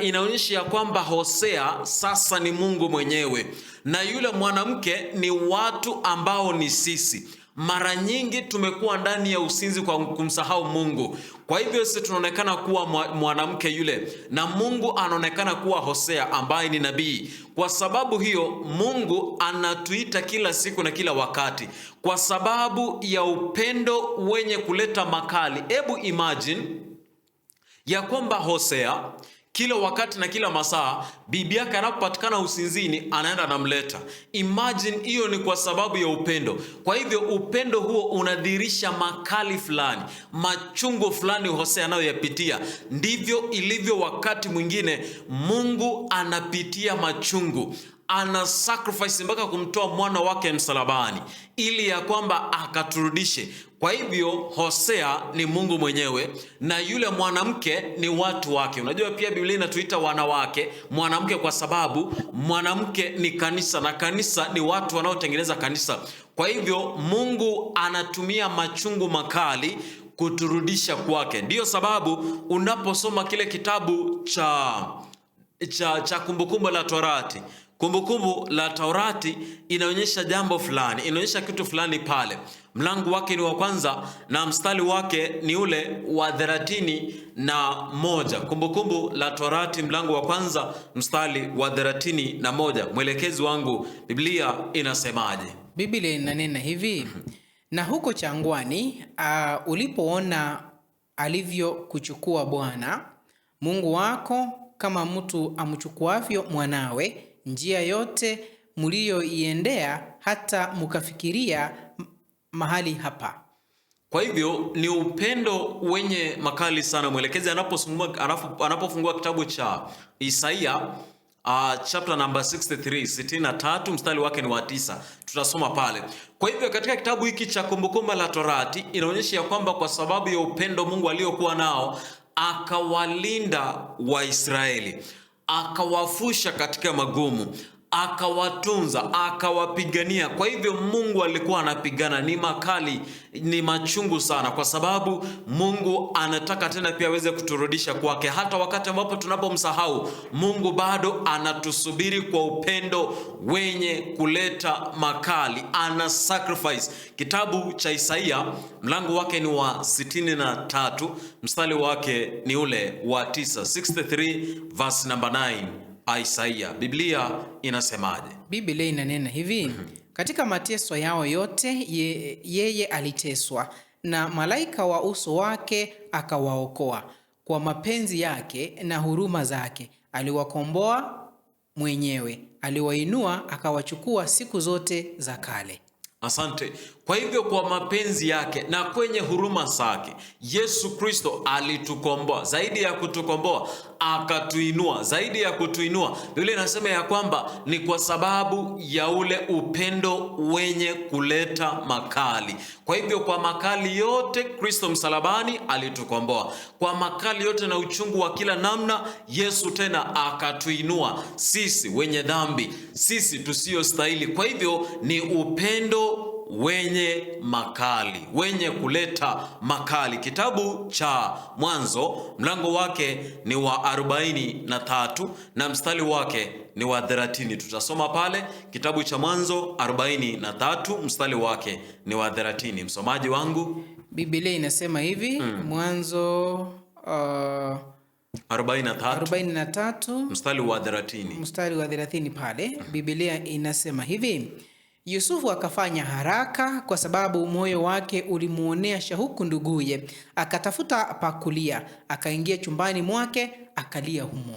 Speaker 3: inaonyesha ya kwamba Hosea sasa ni Mungu mwenyewe na yule mwanamke ni watu ambao ni sisi. Mara nyingi tumekuwa ndani ya usinzi kwa kumsahau Mungu. Kwa hivyo sisi tunaonekana kuwa mwanamke yule na Mungu anaonekana kuwa Hosea ambaye ni nabii. Kwa sababu hiyo Mungu anatuita kila siku na kila wakati kwa sababu ya upendo wenye kuleta makali. Hebu imagine ya kwamba Hosea kila wakati na kila masaa bibi yake anapopatikana usinzini anaenda anamleta. Imagine, hiyo ni kwa sababu ya upendo. Kwa hivyo upendo huo unadhihirisha makali fulani, machungu fulani Hosea anayoyapitia. Ndivyo ilivyo wakati mwingine Mungu anapitia machungu, ana sacrifice mpaka kumtoa mwana wake msalabani ili ya kwamba akaturudishe. Kwa hivyo Hosea ni Mungu mwenyewe na yule mwanamke ni watu wake. Unajua pia Biblia inatuita wanawake, mwanamke kwa sababu mwanamke ni kanisa na kanisa ni watu wanaotengeneza kanisa. Kwa hivyo Mungu anatumia machungu makali kuturudisha kwake. Ndiyo sababu unaposoma kile kitabu cha Kumbukumbu la Torati, Kumbukumbu la Taurati inaonyesha jambo fulani, inaonyesha kitu fulani pale. Mlango wake ni wa kwanza na mstari wake ni ule wa 31. Kumbukumbu la Torati mlango wa kwanza mstari wa 31. Mwelekezi wangu, Biblia inasemaje?
Speaker 1: Biblia inanena hivi: Na huko changwani ulipoona alivyokuchukua Bwana Mungu wako kama mtu amchukuavyo mwanawe, njia yote mliyoiendea hata mkafikiria mahali hapa.
Speaker 3: Kwa hivyo ni upendo wenye makali sana. Mwelekezi anapofungua kitabu cha Isaia chapter number 63, 63 mstari wake ni wa 9, tutasoma pale. Kwa hivyo katika kitabu hiki cha Kumbukumbu la Torati inaonyesha ya kwamba kwa sababu ya upendo Mungu aliokuwa nao akawalinda Waisraeli, akawafusha katika magumu, akawatunza, akawapigania. Kwa hivyo Mungu alikuwa anapigana, ni makali, ni machungu sana, kwa sababu Mungu anataka tena pia aweze kuturudisha kwake. Hata wakati ambapo tunapomsahau Mungu bado anatusubiri kwa upendo wenye kuleta makali, ana sacrifice. Kitabu cha Isaia mlango wake ni wa 63 mstari wake ni ule wa 9, 63 verse number 9. Isaia, Biblia inasemaje?
Speaker 1: Biblia inanena hivi: katika mateso yao yote yeye aliteswa, na malaika wa uso wake akawaokoa. Kwa mapenzi yake na huruma zake aliwakomboa mwenyewe, aliwainua akawachukua siku zote za kale.
Speaker 3: Asante. Kwa hivyo kwa mapenzi yake na kwenye huruma zake Yesu Kristo alitukomboa. Zaidi ya kutukomboa, akatuinua. Zaidi ya kutuinua, Biblia inasema ya kwamba ni kwa sababu ya ule upendo wenye kuleta makali. Kwa hivyo kwa makali yote Kristo msalabani alitukomboa. Kwa makali yote na uchungu wa kila namna, Yesu tena akatuinua sisi wenye dhambi, sisi tusiyostahili. Kwa hivyo ni upendo wenye makali, wenye kuleta makali. Kitabu cha Mwanzo mlango wake ni wa 43 na mstari wake ni wa 30. Tutasoma pale kitabu cha Mwanzo 43 mstari wake ni wa 30. Msomaji wangu,
Speaker 1: Biblia inasema hivi, Mwanzo
Speaker 3: 43 mstari wa 30.
Speaker 1: Mstari wa 30 pale Biblia inasema hivi: Yusufu akafanya haraka kwa sababu moyo wake ulimuonea shauku nduguye, akatafuta pa kulia, akaingia chumbani mwake akalia humo.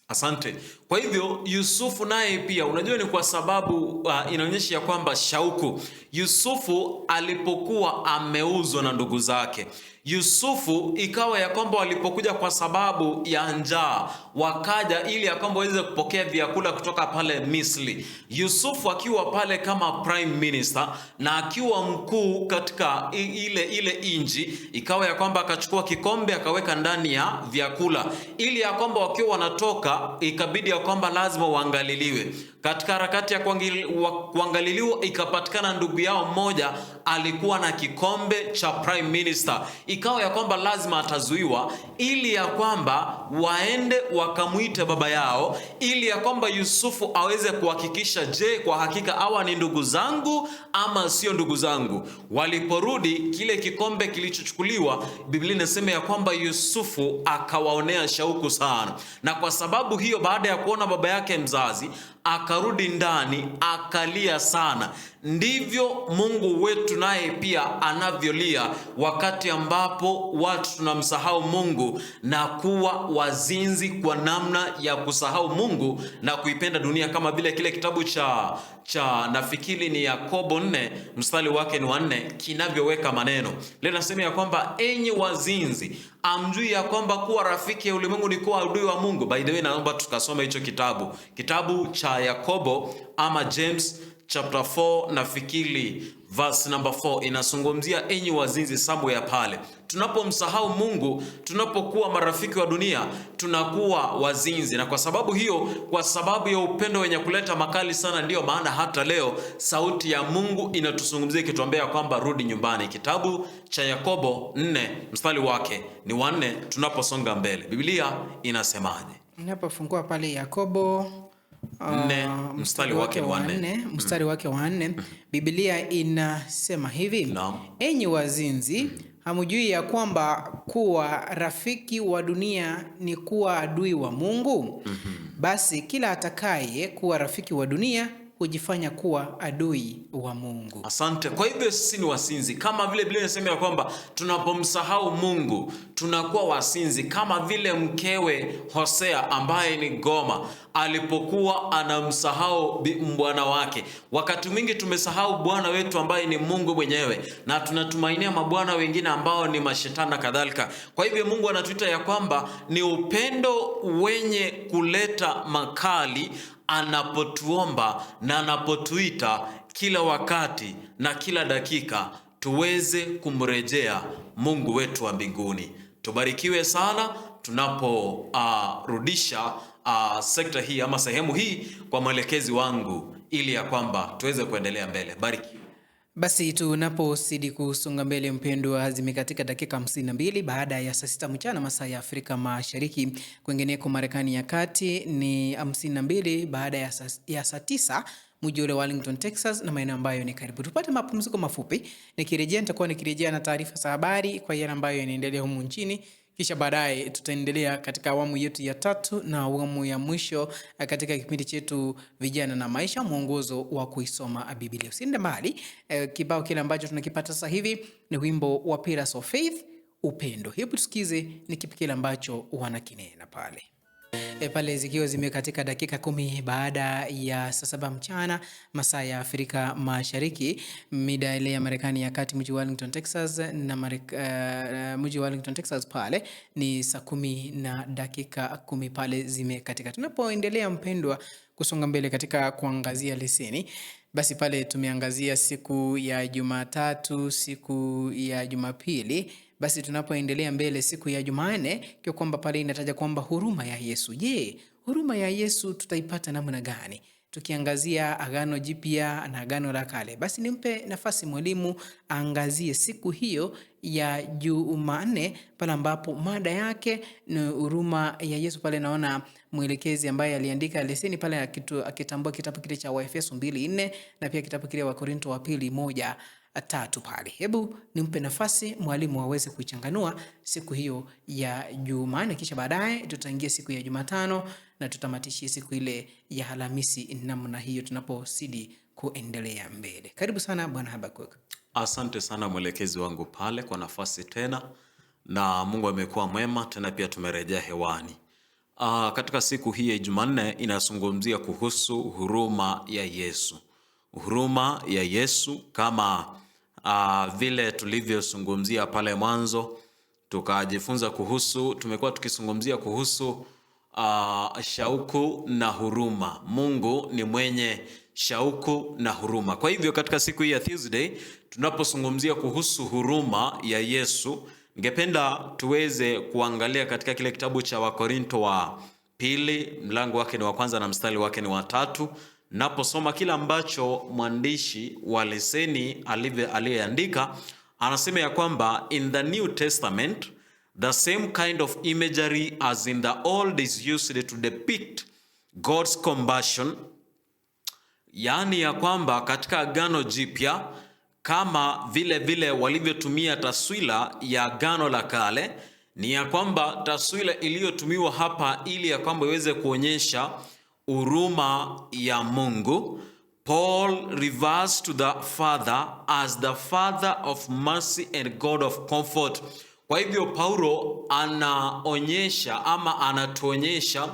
Speaker 3: Asante. Kwa hivyo Yusufu naye pia unajua ni kwa sababu inaonyesha ya kwamba shauku. Yusufu alipokuwa ameuzwa na ndugu zake, Yusufu ikawa ya kwamba walipokuja kwa sababu ya njaa, wakaja ili ya kwamba waweze kupokea vyakula kutoka pale Misri. Yusufu akiwa pale kama prime minister na akiwa mkuu katika ile inji, ikawa ya kwamba akachukua kikombe akaweka ndani ya vyakula ili ya kwamba wakiwa wanatoka, ikabidi ya kwamba lazima waangaliliwe. Katika harakati ya kuangaliliwa, ikapatikana ndugu yao mmoja alikuwa na kikombe cha prime minister. Ikawa ya kwamba lazima atazuiwa ili ya kwamba waende wakamuite baba yao, ili ya kwamba Yusufu aweze kuhakikisha, je, kwa hakika hawa ni ndugu zangu ama sio ndugu zangu? Waliporudi, kile kikombe kilichochukuliwa, Biblia inasema ya kwamba Yusufu akawaonea shauku sana, na kwa sababu hiyo, baada ya kuona baba yake mzazi, akarudi ndani akalia sana. Ndivyo Mungu wetu naye pia anavyolia wakati ambapo watu tunamsahau Mungu na kuwa wazinzi kwa namna ya kusahau Mungu na kuipenda dunia, kama vile kile kitabu cha nafikiri ni Yakobo 4 mstari wake ni wa 4 kinavyoweka maneno. Leo nasema ya kwamba enyi wazinzi, amjui ya kwamba kuwa rafiki ya ulimwengu ni kuwa adui wa Mungu. By the way, naomba tukasome hicho kitabu cha Yakobo ama James chapter 4 nafikiri verse number 4 inazungumzia enyi wazinzi somewhere pale. Tunapomsahau Mungu, tunapokuwa marafiki wa dunia, tunakuwa wazinzi. Na kwa sababu hiyo, kwa sababu ya upendo wenye kuleta makali sana, ndiyo maana hata leo sauti ya Mungu inatuzungumzia ikituambia kwamba rudi nyumbani. Kitabu cha Yakobo 4 mstari wake ni wa 4 tunaposonga mbele. Biblia inasemaje?
Speaker 1: Ninapofungua pale Yakobo
Speaker 3: 4 mstari wake wa 4.
Speaker 1: Mstari wake wa 4, Biblia inasema hivi: enyi wazinzi, hamjui ya kwamba kuwa rafiki wa dunia ni kuwa adui wa Mungu? Basi kila atakaye kuwa rafiki wa dunia hujifanya kuwa adui wa Mungu.
Speaker 3: Asante. Kwa hivyo sisi ni wasinzi, kama vile Biblia inasema ya kwamba tunapomsahau Mungu tunakuwa wasinzi, kama vile mkewe Hosea ambaye ni Goma alipokuwa anamsahau bwana wake. Wakati mwingi tumesahau Bwana wetu ambaye ni Mungu mwenyewe, na tunatumainia mabwana wengine ambao ni mashetani na kadhalika. Kwa hivyo Mungu anatuita ya kwamba ni upendo wenye kuleta makali anapotuomba na anapotuita kila wakati na kila dakika tuweze kumrejea Mungu wetu wa mbinguni. Tubarikiwe sana tunaporudisha sekta hii ama sehemu hii kwa mwelekezi wangu, ili ya kwamba tuweze kuendelea mbele. Barikiwe.
Speaker 1: Basi tunapozidi kusonga mbele, mpendwa, zimekatika dakika 52 baada ya saa 6 mchana masaa ya Afrika Mashariki. Kwingineko Marekani ya Kati ni 52 baada ya saa 9 mji ule wa Arlington, Texas na maeneo ambayo ni karibu. Tupate mapumziko mafupi, nikirejea nitakuwa nikirejea na taarifa za habari kwa yale ambayo yanaendelea humu nchini, kisha baadaye tutaendelea katika awamu yetu ya tatu na awamu ya mwisho katika kipindi chetu Vijana na Maisha, mwongozo wa kuisoma Biblia. Usiende mbali. Kibao kile ambacho tunakipata sasa hivi ni wimbo wa Pillars of Faith, Upendo. Hebu tusikize ni kipi kile ambacho wanakinena pale. Pale zikiwa zimekatika dakika 10 baada ya saa 7 mchana masaa ya Afrika Mashariki, mida ile ya Marekani ya Kati, mji wa Arlington, Texas na mji wa Arlington, Texas pale ni saa 10:10 pale zimekatika. Tunapoendelea mpendwa kusonga mbele katika kuangazia leseni, basi pale tumeangazia siku ya Jumatatu, siku ya Jumapili. Basi tunapoendelea mbele siku ya Jumanne, kwa kwamba pale inataja kwamba huruma ya Yesu. Je, huruma ya Yesu tutaipata namna gani? Tukiangazia Agano Jipya na Agano la Kale. Basi nimpe nafasi mwalimu aangazie siku hiyo ya Jumanne pale ambapo mada yake ni huruma ya Yesu. Pale naona mwelekezi ambaye aliandika leseni pale akitambua kitabu kile cha Waefeso 2:4 na pia kitabu kile wa Korinto wa pili 1:3 pale. Hebu nimpe nafasi mwalimu aweze kuichanganua siku hiyo ya Jumanne, kisha baadaye tutaingia siku ya Jumatano na tutamatishia siku ile ya Alhamisi namna hiyo tunapozidi kuendelea mbele. Karibu sana Bwana Habakuk.
Speaker 3: Asante sana mwelekezi wangu pale kwa nafasi tena, na Mungu amekuwa mwema tena, pia tumerejea hewani. Katika siku hii ya Jumanne inazungumzia kuhusu huruma ya Yesu. Huruma ya Yesu kama vile tulivyozungumzia pale mwanzo, tukajifunza kuhusu, tumekuwa tukizungumzia kuhusu shauku na huruma. Mungu ni mwenye shauku na huruma. Kwa hivyo katika siku hii ya Tuesday tunapozungumzia kuhusu huruma ya Yesu, ningependa tuweze kuangalia katika kile kitabu cha Wakorinto wa pili, mlango wake ni wa 1 na mstari wake ni wa 3. Naposoma kila ambacho mwandishi wa leseni aliyeandika, anasema ya kwamba in the New Testament the same kind of imagery as in the old is used to depict God's compassion. Yaani ya kwamba katika Agano Jipya kama vile vile walivyotumia taswira ya Agano la Kale, ni ya kwamba taswira iliyotumiwa hapa ili ya kwamba iweze kuonyesha huruma ya Mungu. Paul refers to the Father as the Father of mercy and God of comfort. Kwa hivyo Paulo anaonyesha ama anatuonyesha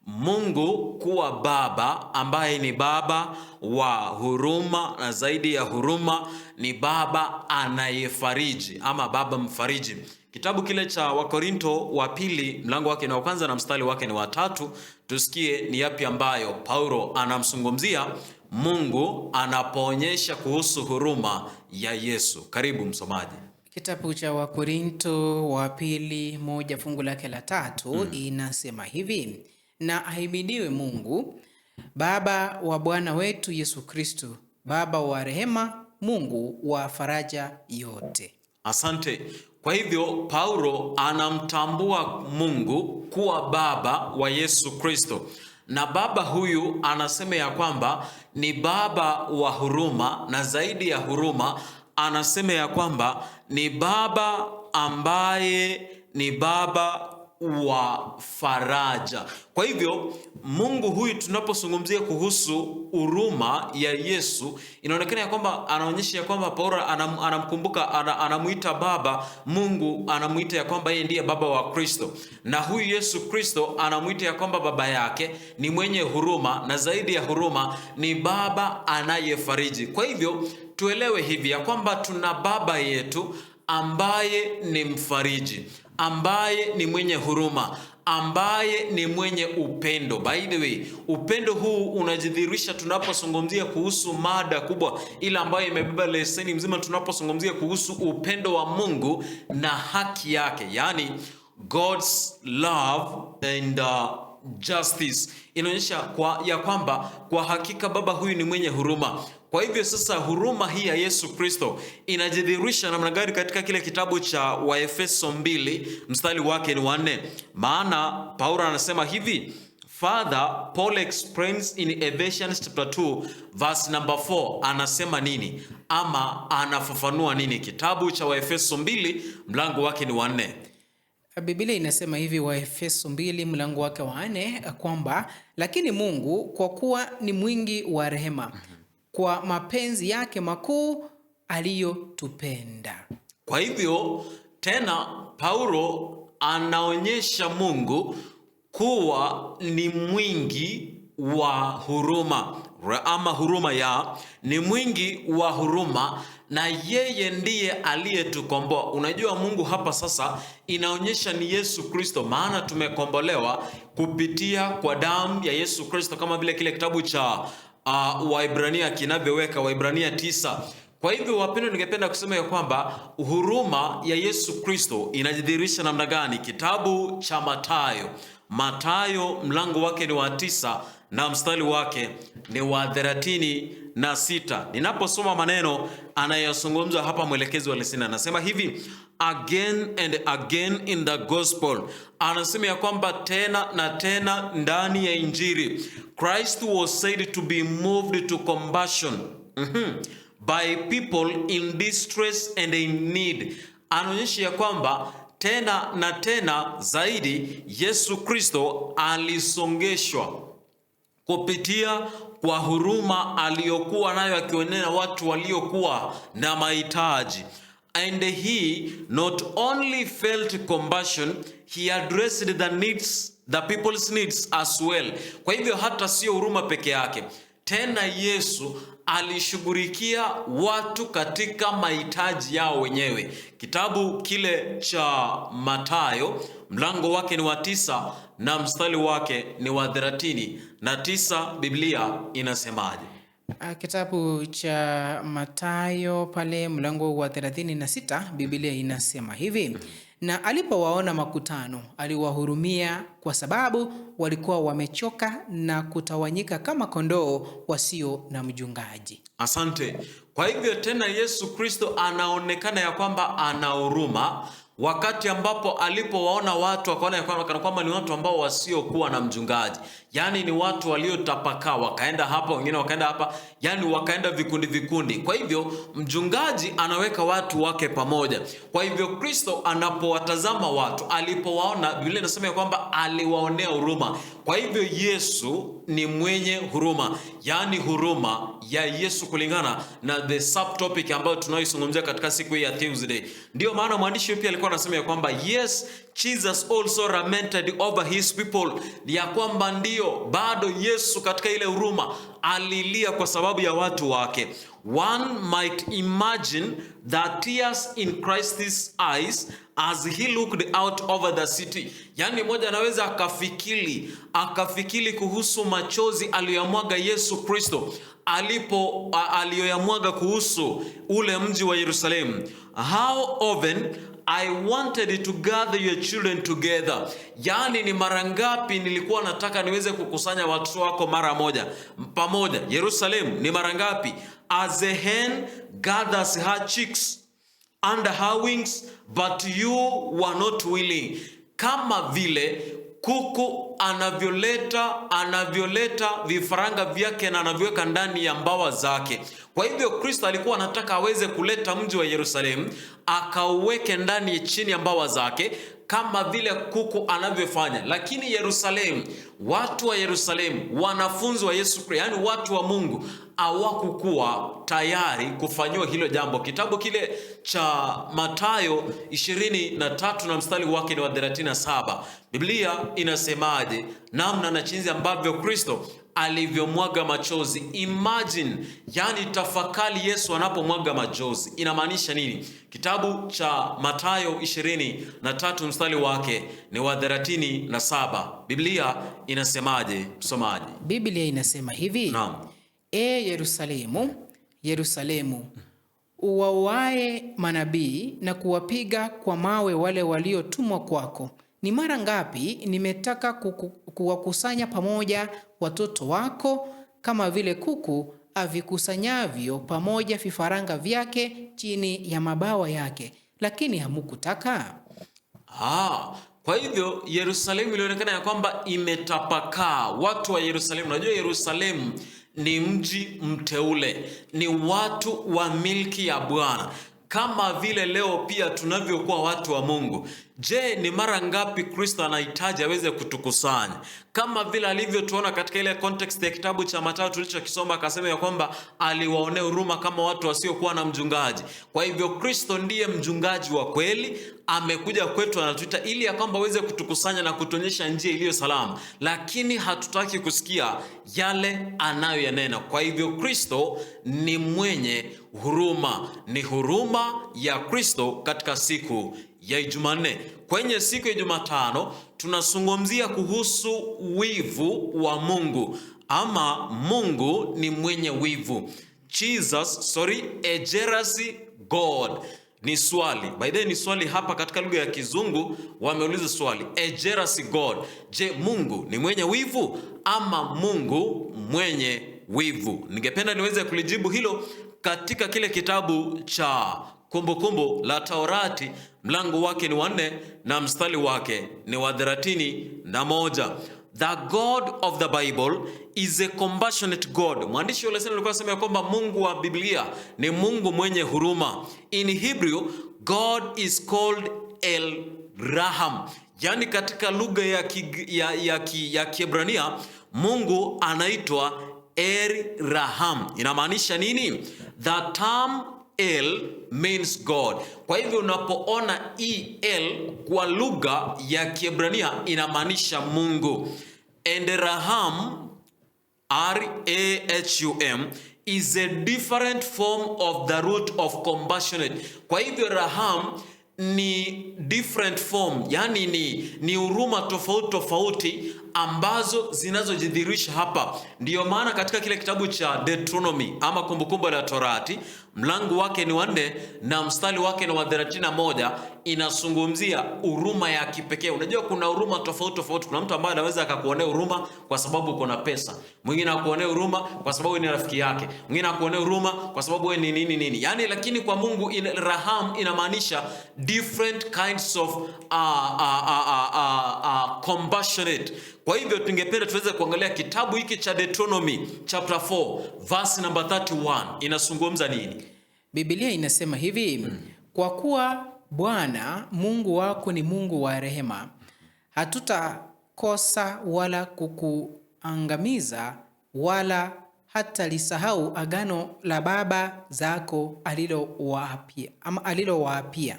Speaker 3: Mungu kuwa Baba ambaye ni Baba wa huruma, na zaidi ya huruma ni Baba anayefariji ama Baba mfariji. Kitabu kile cha Wakorinto wa pili mlango wake ni wa 1 na mstari wake ni wa 3, tusikie ni yapi ambayo Paulo anamzungumzia Mungu anapoonyesha kuhusu huruma ya Yesu. Karibu msomaji.
Speaker 1: Kitabu cha Wakorinto wa pili 1 fungu lake la 3 inasema hivi: na ahimidiwe Mungu Baba wa Bwana wetu Yesu Kristo, Baba wa rehema, Mungu wa faraja yote.
Speaker 3: Asante. Kwa hivyo Paulo anamtambua Mungu kuwa Baba wa Yesu Kristo. Na Baba huyu anasema ya kwamba ni Baba wa huruma, na zaidi ya huruma anasema ya kwamba ni Baba ambaye ni Baba wa faraja. Kwa hivyo Mungu huyu tunapozungumzia kuhusu huruma ya Yesu, inaonekana ya kwamba anaonyesha ya kwamba Paulo anamkumbuka, anamuita Baba. Mungu anamuita ya kwamba yeye ndiye Baba wa Kristo, na huyu Yesu Kristo anamuita ya kwamba baba yake ni mwenye huruma, na zaidi ya huruma ni Baba anayefariji. Kwa hivyo tuelewe hivi ya kwamba tuna Baba yetu ambaye ni mfariji, ambaye ni mwenye huruma, ambaye ni mwenye upendo. By the way, upendo huu unajidhihirisha tunapozungumzia kuhusu mada kubwa ile ambayo imebeba leseni mzima, tunapozungumzia kuhusu upendo wa Mungu na haki yake, yaani God's love and justice. Inaonyesha ya kwamba kwa hakika Baba huyu ni mwenye huruma. Kwa hivyo sasa huruma hii ya Yesu Kristo inajidhihirisha namna gani katika kile kitabu cha Waefeso 2 mstari wake ni wa 4? Maana Paulo anasema hivi, Father Paul explains in Ephesians chapter 2 verse number 4, anasema nini ama anafafanua nini? Kitabu cha Waefeso 2 mlango wake ni wa 4.
Speaker 1: Biblia inasema hivi, Waefeso 2 mlango wake wa 4, kwamba lakini Mungu kwa kuwa ni mwingi wa rehema, kwa mapenzi yake makuu aliyotupenda.
Speaker 3: Kwa hivyo tena Paulo anaonyesha Mungu kuwa ni mwingi wa huruma, ama huruma ya ni mwingi wa huruma, na yeye ndiye aliyetukomboa. Unajua, Mungu hapa sasa inaonyesha ni Yesu Kristo, maana tumekombolewa kupitia kwa damu ya Yesu Kristo, kama vile kile kitabu cha Waibrania kinavyoweka, Waibrania 9. Kwa hivyo wapendwa, ningependa kusema ya kwamba huruma ya Yesu Kristo inajidhihirisha namna gani? Kitabu cha Mathayo, Mathayo mlango wake ni wa 9 na mstari wake ni wa 36. Ninaposoma maneno anayozungumza hapa mwelekezi wa leseni anasema hivi, again and again in the gospel, anasema ya kwamba tena na tena ndani ya Injili, Christ was said to be moved to compassion by people in distress and in need. Anaonyesha ya kwamba tena na tena zaidi Yesu Kristo alisongeshwa kupitia kwa huruma aliyokuwa nayo akionea watu waliokuwa na mahitaji. And he not only felt compassion, he addressed the needs, the people's needs as well. Kwa hivyo hata sio huruma peke yake, tena Yesu alishughulikia watu katika mahitaji yao wenyewe. Kitabu kile cha Mathayo mlango wake ni wa 9 na mstari wake ni wa 39, Biblia inasemaje?
Speaker 1: Kitabu cha Mathayo pale mlango wa 36, Biblia inasema hivi: na alipowaona makutano aliwahurumia, kwa sababu walikuwa wamechoka na kutawanyika kama kondoo wasio na mchungaji.
Speaker 3: Asante. Kwa hivyo tena Yesu Kristo anaonekana ya kwamba ana huruma wakati ambapo alipowaona watu akaona ya kwamba kana kwamba ni watu ambao wasiokuwa na mchungaji, yaani ni watu waliotapakaa, wakaenda hapa, wengine wakaenda hapa, yaani wakaenda vikundi vikundi. Kwa hivyo mchungaji anaweka watu wake pamoja. Kwa hivyo Kristo anapowatazama watu, alipowaona, Biblia inasema ya kwamba aliwaonea huruma. Kwa hivyo Yesu ni mwenye huruma, yaani huruma ya Yesu kulingana na the subtopic ambayo tunayoizungumzia katika siku hii ya Tuesday. Ndio maana mwandishi pia alikuwa anasema ya kwamba yes, Jesus also lamented over his people, ya kwamba ndio bado Yesu katika ile huruma alilia kwa sababu ya watu wake. One might imagine the tears in Christ's eyes as he looked out over the city. Yaani mmoja anaweza akafikiri kuhusu machozi aliyoyamwaga Yesu Kristo aliyoyamwaga kuhusu ule mji wa Yerusalemu. How often I wanted to gather your children together. Yaani ni mara ngapi nilikuwa nataka niweze kukusanya watoto wako mara moja pamoja. Yerusalemu ni mara ngapi? As a hen gathers her chicks under her wings, but you were not willing. Kama vile kuku anavyoleta vifaranga vyake na anavyoweka ndani ya mbawa zake. Kwa hivyo Kristo alikuwa anataka aweze kuleta mji wa Yerusalemu akauweke ndani chini ya mbawa zake kama vile kuku anavyofanya. Lakini Yerusalemu, watu wa Yerusalemu, wanafunzi wa Yesu Kristo, yani watu wa Mungu hawakukuwa tayari kufanyiwa hilo jambo. Kitabu kile cha Mathayo 23 na mstari wake ni wa 37. Biblia inasemaje? Namna na jinsi ambavyo Kristo alivyomwaga machozi. Imagine, yani tafakari Yesu anapomwaga machozi inamaanisha nini? Kitabu cha Mathayo 23 mstari wake ni wa 37. Biblia inasemaje, msomaji?
Speaker 1: Biblia inasema hivi.
Speaker 3: Naam.
Speaker 1: E Yerusalemu, Yerusalemu, uwauae manabii na kuwapiga kwa mawe wale waliotumwa kwako. Ni mara ngapi nimetaka kuwakusanya pamoja watoto wako kama vile kuku avikusanyavyo pamoja vifaranga vyake chini ya mabawa yake, lakini hamukutaka.
Speaker 3: Kwa hivyo Yerusalemu ilionekana ya kwamba imetapakaa. Watu wa Yerusalemu, unajua Yerusalemu ni mji mteule, ni watu wa milki ya Bwana, kama vile leo pia tunavyokuwa watu wa Mungu. Je, ni mara ngapi Kristo anahitaji aweze kutukusanya? Kama vile alivyotuona katika ile context ya kitabu cha Mathayo tulichokisoma, akasema ya kwamba aliwaonea huruma kama watu wasiokuwa na mchungaji. Kwa hivyo Kristo ndiye mchungaji wa kweli, amekuja kwetu, anatuita ili ya kwamba aweze kutukusanya na kutuonyesha njia iliyo salama, lakini hatutaki kusikia yale anayoyanena. Kwa hivyo Kristo ni mwenye huruma, ni huruma ya Kristo katika siku ya Jumanne. Kwenye siku ya Jumatano tunazungumzia kuhusu wivu wa Mungu, ama Mungu ni mwenye wivu. A jealous God. Ni swali. By the way, ni swali hapa katika lugha ya Kizungu wameuliza swali, a jealous God. Je, Mungu ni mwenye wivu ama Mungu mwenye wivu? Ningependa niweze kulijibu hilo katika kile kitabu cha Kumbukumbu la Taurati mlango wake ni wa 4 na mstari wake ni wa 31. The God of the Bible is a compassionate God. Mwandishi wa leseni alikuwa anasema ya kwamba Mungu wa Biblia ni Mungu mwenye huruma. In Hebrew, God is called El Raham. Yani katika lugha ya Kiebrania Mungu anaitwa El Raham. Inamaanisha nini? The term El means God. Kwa hivyo unapoona El kwa lugha ya Kiebrania inamaanisha Mungu. And Raham, R-A-H-U-M, is a different form of the root of compassionate. Kwa hivyo Raham ni different form, yani ni huruma tofauti tofauti ambazo zinazojidhihirisha hapa. Ndiyo maana katika kile kitabu cha Deuteronomy ama Kumbukumbu la Torati mlango wake ni wa 4 na mstari wake ni wa 31, inazungumzia huruma ya kipekee. Unajua kuna huruma tofauti tofauti. Kuna mtu ambaye anaweza akakuonea huruma kwa sababu uko na pesa, mwingine akuonea huruma kwa sababu ni rafiki yake, mwingine akuonea huruma kwa sababu wewe ni nini nini. Yani, lakini kwa Mungu raham inamaanisha different kinds of compassionate. Kwa hivyo tungependa tuweze kuangalia kitabu hiki cha Deuteronomy chapter 4 verse number 31 inazungumza nini?
Speaker 1: Biblia inasema hivi: Kwa kuwa Bwana Mungu wako ni Mungu wa rehema, hatutakosa wala kukuangamiza wala hatalisahau agano la baba zako alilowaapia, ama alilowaapia.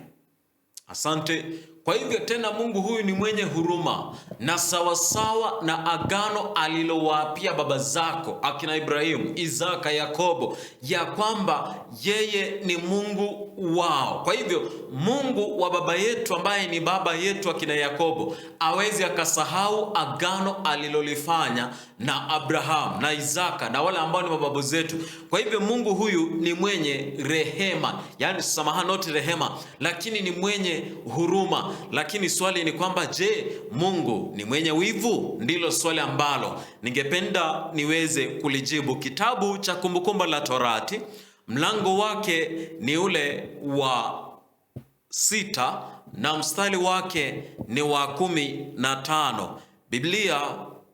Speaker 3: Asante. Kwa hivyo tena Mungu huyu ni mwenye huruma, na sawasawa na agano alilowaapia baba zako akina Ibrahimu, Isaka, Yakobo, ya kwamba yeye ni Mungu wao. Kwa hivyo Mungu wa baba yetu ambaye ni baba yetu akina Yakobo awezi akasahau agano alilolifanya na Abraham na Isaka na wale ambao ni mababu zetu. Kwa hivyo Mungu huyu ni mwenye rehema, yani samahani, not rehema, lakini ni mwenye huruma. Lakini swali ni kwamba je, Mungu ni mwenye wivu? Ndilo swali ambalo ningependa niweze kulijibu. Kitabu cha Kumbukumbu la Torati mlango wake ni ule wa 6 na mstari wake ni wa 15. Biblia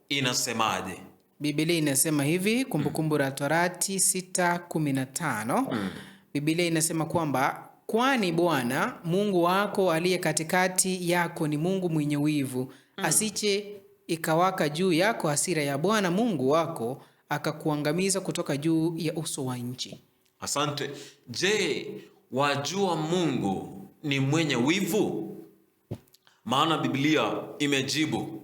Speaker 3: inasemaje?
Speaker 1: Biblia inasema hivi, Kumbukumbu la Torati 6:15. Biblia inasema kwamba kwani Bwana Mungu wako aliye katikati yako ni Mungu mwenye wivu, asiche ikawaka juu yako hasira ya Bwana Mungu wako akakuangamiza kutoka juu ya uso wa nchi.
Speaker 3: Asante. Je, wajua Mungu ni mwenye wivu? Maana Biblia imejibu.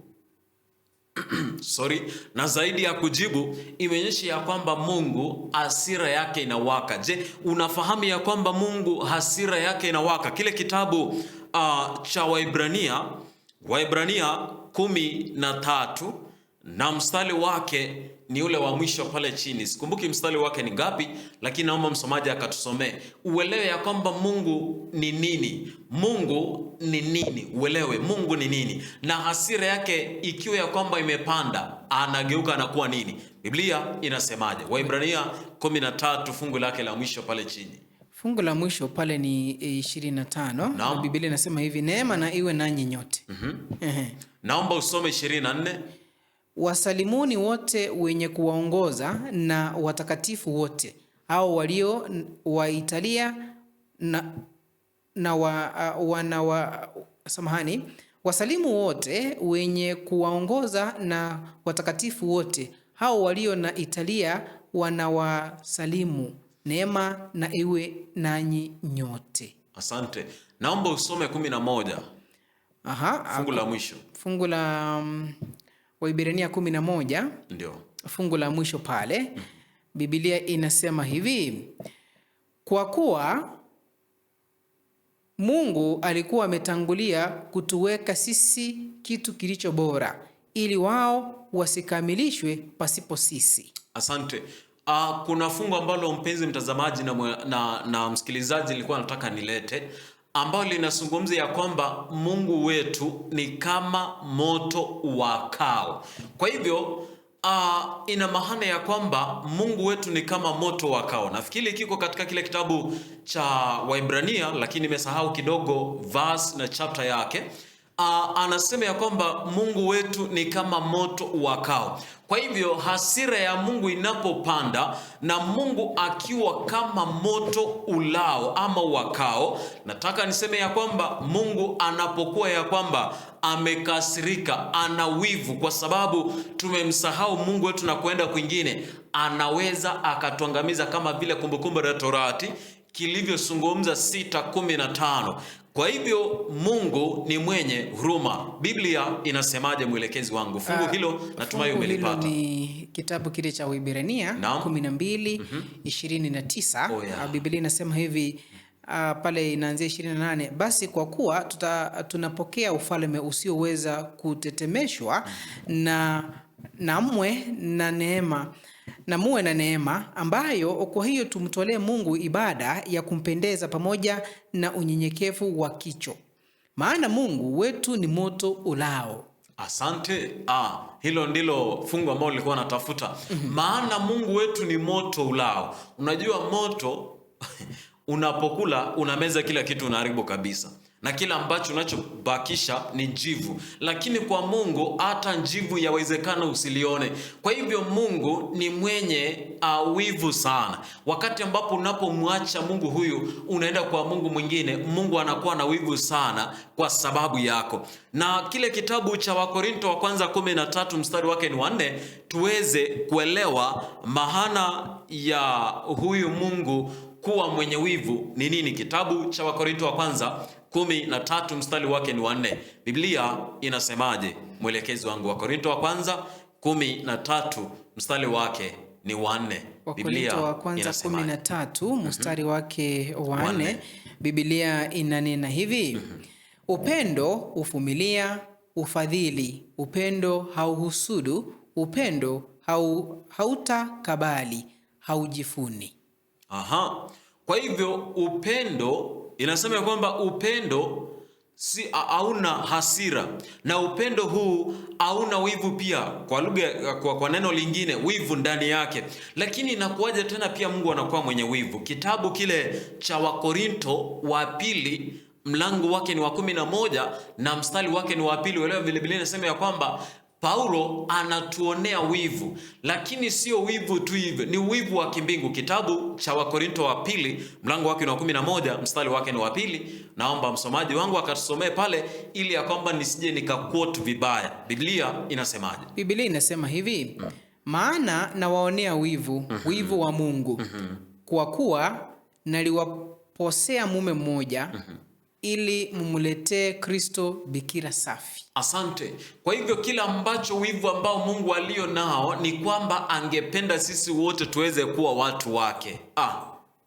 Speaker 3: Sorry, na zaidi ya kujibu imeonyesha ya kwamba Mungu hasira yake inawaka. Je, unafahamu ya kwamba Mungu hasira yake inawaka? Kile kitabu cha Waebrania, Waebrania 13 na mstari wake ni ule wa mwisho pale chini. Sikumbuki mstari wake ni ngapi, lakini naomba msomaji akatusomee. Uelewe ya kwamba Mungu ni nini. Mungu ni nini? Uelewe Mungu ni nini, na hasira yake ikiwa ya kwamba imepanda, anageuka anakuwa nini? Biblia inasemaje? Waebrania 13 fungu lake la mwisho pale chini.
Speaker 1: Fungu la mwisho pale ni 25.
Speaker 3: Naam.
Speaker 1: Na Biblia inasema hivi, neema na iwe nanyi nyote.
Speaker 3: Naomba usome 24.
Speaker 1: Wasalimuni wote wenye kuwaongoza na watakatifu wote, hao walio wa Italia na wana wa samahani, wasalimu wote wenye kuwaongoza na watakatifu wote, hao walio na Italia wanawasalimu. Neema na iwe nanyi nyote.
Speaker 3: Asante. Naomba usome 11.
Speaker 1: Aha,
Speaker 3: fungu la mwisho.
Speaker 1: Fungu la Waebrania 11.
Speaker 3: Ndio.
Speaker 1: Fungu la mwisho pale. Biblia inasema hivi, kwa kuwa Mungu alikuwa ametangulia kutuweka sisi kitu kilicho bora, ili wao wasikamilishwe pasipo sisi.
Speaker 3: Asante. Kuna fungu ambalo mpenzi mtazamaji na msikilizaji nilikuwa nataka nilete, ambalo linazungumza ya kwamba Mungu wetu ni kama moto wakao. Kwa hivyo ina maana ya kwamba Mungu wetu ni kama moto wakao. Nafikiri kiko katika kile kitabu cha Waebrania, lakini nimesahau kidogo verse na chapter yake. Anasema ya kwamba Mungu wetu ni kama moto wakao. Kwa hivyo hasira ya Mungu inapopanda na Mungu akiwa kama moto ulao ama wakao, nataka niseme ya kwamba Mungu anapokuwa ya kwamba amekasirika, ana wivu kwa sababu tumemsahau Mungu wetu na kuenda kwingine, anaweza akatuangamiza kama vile Kumbukumbu la Torati kilivyozungumza 6:15. Kwa hivyo Mungu ni mwenye huruma. Biblia inasemaje, mwelekezi wangu? Fungu hilo natumai umelipata.
Speaker 1: Ni kitabu kile cha Waebrania 12:29.
Speaker 3: Oh, yeah.
Speaker 1: Biblia inasema hivi, pale inaanzia 28, basi kwa kuwa tunapokea ufalme usioweza kutetemeshwa, na mwe na neema, na muwe na neema ambayo kwa hiyo tumtolee Mungu ibada ya kumpendeza pamoja na unyenyekevu wa kicho, maana Mungu wetu ni moto ulao.
Speaker 3: Asante. Hilo ndilo fungu ambalo nilikuwa natafuta. Maana Mungu wetu ni moto ulao. Unajua moto unapokula unameza kila kitu, unaharibu kabisa, na kila ambacho unachobakisha ni njivu. Lakini kwa Mungu hata njivu yawezekana usilione. Kwa hivyo Mungu ni mwenye wivu sana. Wakati ambapo unapomwacha Mungu huyu unaenda kwa Mungu mwingine, Mungu anakuwa na wivu sana kwa sababu yako. Na kile kitabu cha Wakorinto wa kwanza 13 mstari wake ni wa 4, tuweze kuelewa maana ya huyu Mungu kuwa mwenye wivu ni nini. Kitabu cha Wakorinto wa kwanza 13 mstari wake ni wa 4. Biblia inasemaje, mwelekezi wangu? Wakorinto wa kwanza 13 mstari wake ni wa 4. Biblia
Speaker 1: Wakorinto wa kwanza 13 mstari wake wa 4, Biblia inanena hivi: upendo ufumilia, ufadhili, upendo hauhusudu, upendo hautakabali, haujifuni.
Speaker 3: Aha. Kwa hivyo upendo inasema kwamba upendo si hauna hasira, na upendo huu hauna wivu pia, kwa lugha, kwa neno lingine wivu ndani yake. Lakini inakuwaje tena pia Mungu anakuwa mwenye wivu? Kitabu kile cha Wakorinto wa pili mlango wake ni wa 11 na mstari wake ni wa 2. Uelewa vile Biblia inasema ya kwamba Paulo anatuonea wivu, lakini sio wivu tu hivyo, ni wivu wa kimbingu. Kitabu cha Wakorinto wa pili mlango wake ni wa 11 mstari wake ni wa 2. Naomba msomaji wangu akatusomee pale, ili ya kwamba nisije nikaquote vibaya. Biblia inasemaje?
Speaker 1: Biblia inasema hivi: maana nawaonea wivu, wivu wa Mungu, kwa kuwa naliwaposea mume mmoja, ili mumletee Kristo bikira safi.
Speaker 3: Asante. Kwa hivyo kila ambacho wivu ambao Mungu alio nao ni kwamba angependa sisi wote tuweze kuwa watu wake.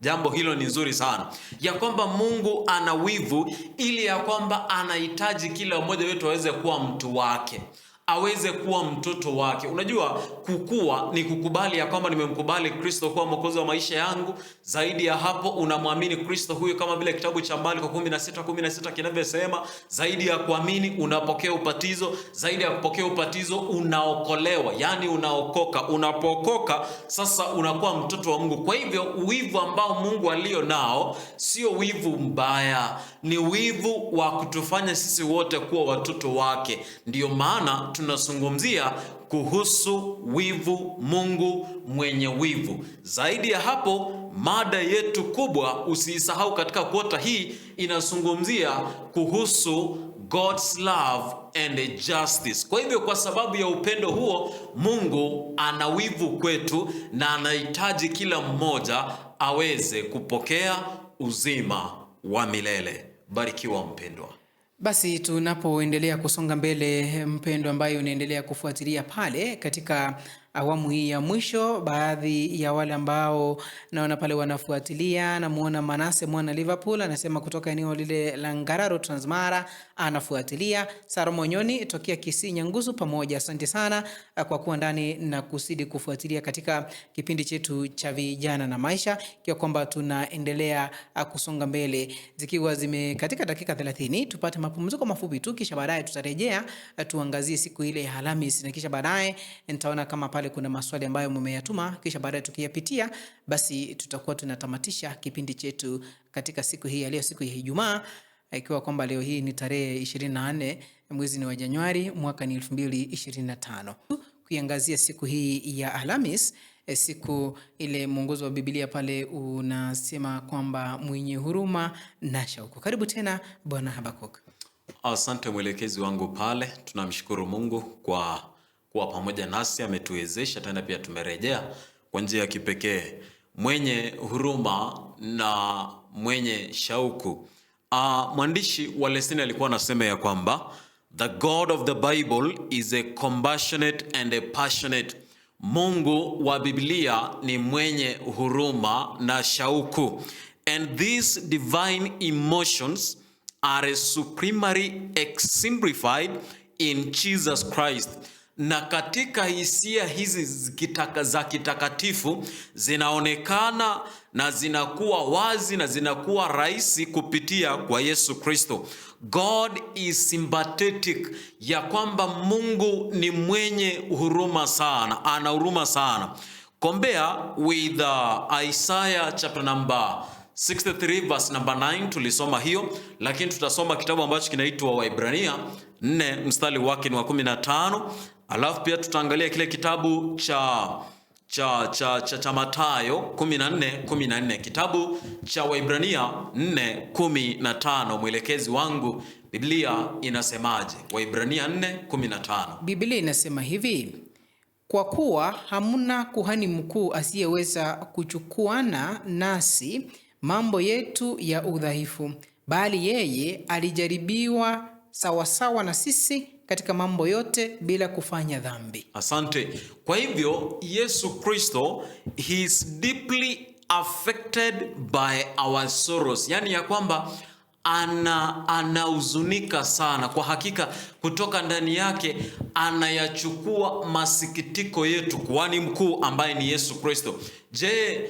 Speaker 3: Jambo hilo ni nzuri sana, ya kwamba Mungu ana wivu ili ya kwamba anahitaji kila mmoja wetu aweze kuwa mtu wake, aweze kuwa mtoto wake. Unajua, kukua ni kukubali ya kwamba nimemkubali Kristo kuwa mwokozi wa maisha yangu. Zaidi ya hapo, unamwamini Kristo huyo kama vile kitabu cha Marko 16:16 kinavyosema. Zaidi ya kuamini, unapokea ubatizo. Zaidi ya kupokea ubatizo, unaokolewa, yani unaokoka. Unapookoka sasa unakuwa mtoto wa Mungu. Kwa hivyo wivu ambao Mungu alio nao sio wivu mbaya, ni wivu wa kutufanya sisi wote kuwa watoto wake. Ndiyo maana tunazungumzia kuhusu wivu, Mungu mwenye wivu. Zaidi ya hapo, mada yetu kubwa, usiisahau katika kuota hii, inazungumzia kuhusu God's love and justice. Kwa hivyo, kwa sababu ya upendo huo, Mungu ana wivu kwetu na anahitaji kila mmoja aweze kupokea uzima wa milele. Barikiwa mpendwa.
Speaker 1: Basi tunapoendelea kusonga mbele, mpendo ambaye unaendelea kufuatilia pale katika awamu hii ya mwisho, baadhi ya wale ambao naona pale wanafuatilia, namuona Manase mwana Liverpool anasema kutoka eneo lile la Ngararo Transmara anafuatilia. Sara Monyoni tokea Kisii Nyangusu pamoja, asante sana kwa kuwa ndani na kusidi kufuatilia katika kipindi chetu cha vijana na maisha, ikiwa kwamba tunaendelea kusonga mbele zikiwa zime katika dakika 30, tupate mapumziko mafupi tu, kisha baadaye tutarejea tuangazie siku ile ya Alhamisi, na kisha baadaye nitaona kama pale kuna maswali ambayo mmeyatuma, kisha baadaye tukiyapitia, basi tutakuwa tunatamatisha kipindi chetu katika siku hii ya leo, siku ya Ijumaa, ikiwa kwamba leo hii ni tarehe 24 mwezi ni wa Januari mwaka ni 2025, kuiangazia siku hii ya Alhamis, siku ile mwongozo wa Biblia pale unasema kwamba mwenye huruma na shauku. Karibu tena Bwana Habakuk.
Speaker 3: Asante mwelekezi wangu pale, tunamshukuru Mungu kwa kuwa pamoja nasi, ametuwezesha tena pia tumerejea kwa njia ya kipekee. Mwenye huruma na mwenye shauku. Mwandishi wa leseni alikuwa anasema ya kwamba the God of the Bible is a compassionate and a passionate. Mungu wa Biblia ni mwenye huruma na shauku. And these divine emotions are supremely exemplified in Jesus Christ. Na katika hisia hizi za kitakatifu zinaonekana na zinakuwa wazi na zinakuwa rahisi kupitia kwa Yesu Kristo. God is sympathetic, ya kwamba Mungu ni mwenye huruma sana, ana huruma sana. Compare with Isaiah chapter number 63 verse number 9, tulisoma hiyo, lakini tutasoma kitabu ambacho kinaitwa Waibrania 4 mstari wake ni wa 15, alafu pia tutaangalia kile kitabu cha Mathayo 14:14, kitabu cha Waibrania 4:15. Mwelekezi wangu, Biblia inasemaje? Waibrania 4:15.
Speaker 1: Biblia inasema hivi: kwa kuwa hamna kuhani mkuu asiyeweza kuchukuana nasi mambo yetu ya udhaifu, bali yeye alijaribiwa sawasawa na sisi katika mambo yote bila kufanya dhambi.
Speaker 3: Asante. Kwa hivyo Yesu Kristo, he is deeply affected by our sorrows, yaani ya kwamba anahuzunika sana. Kwa hakika kutoka ndani yake anayachukua masikitiko yetu, kuhani mkuu ambaye ni Yesu Kristo. Je,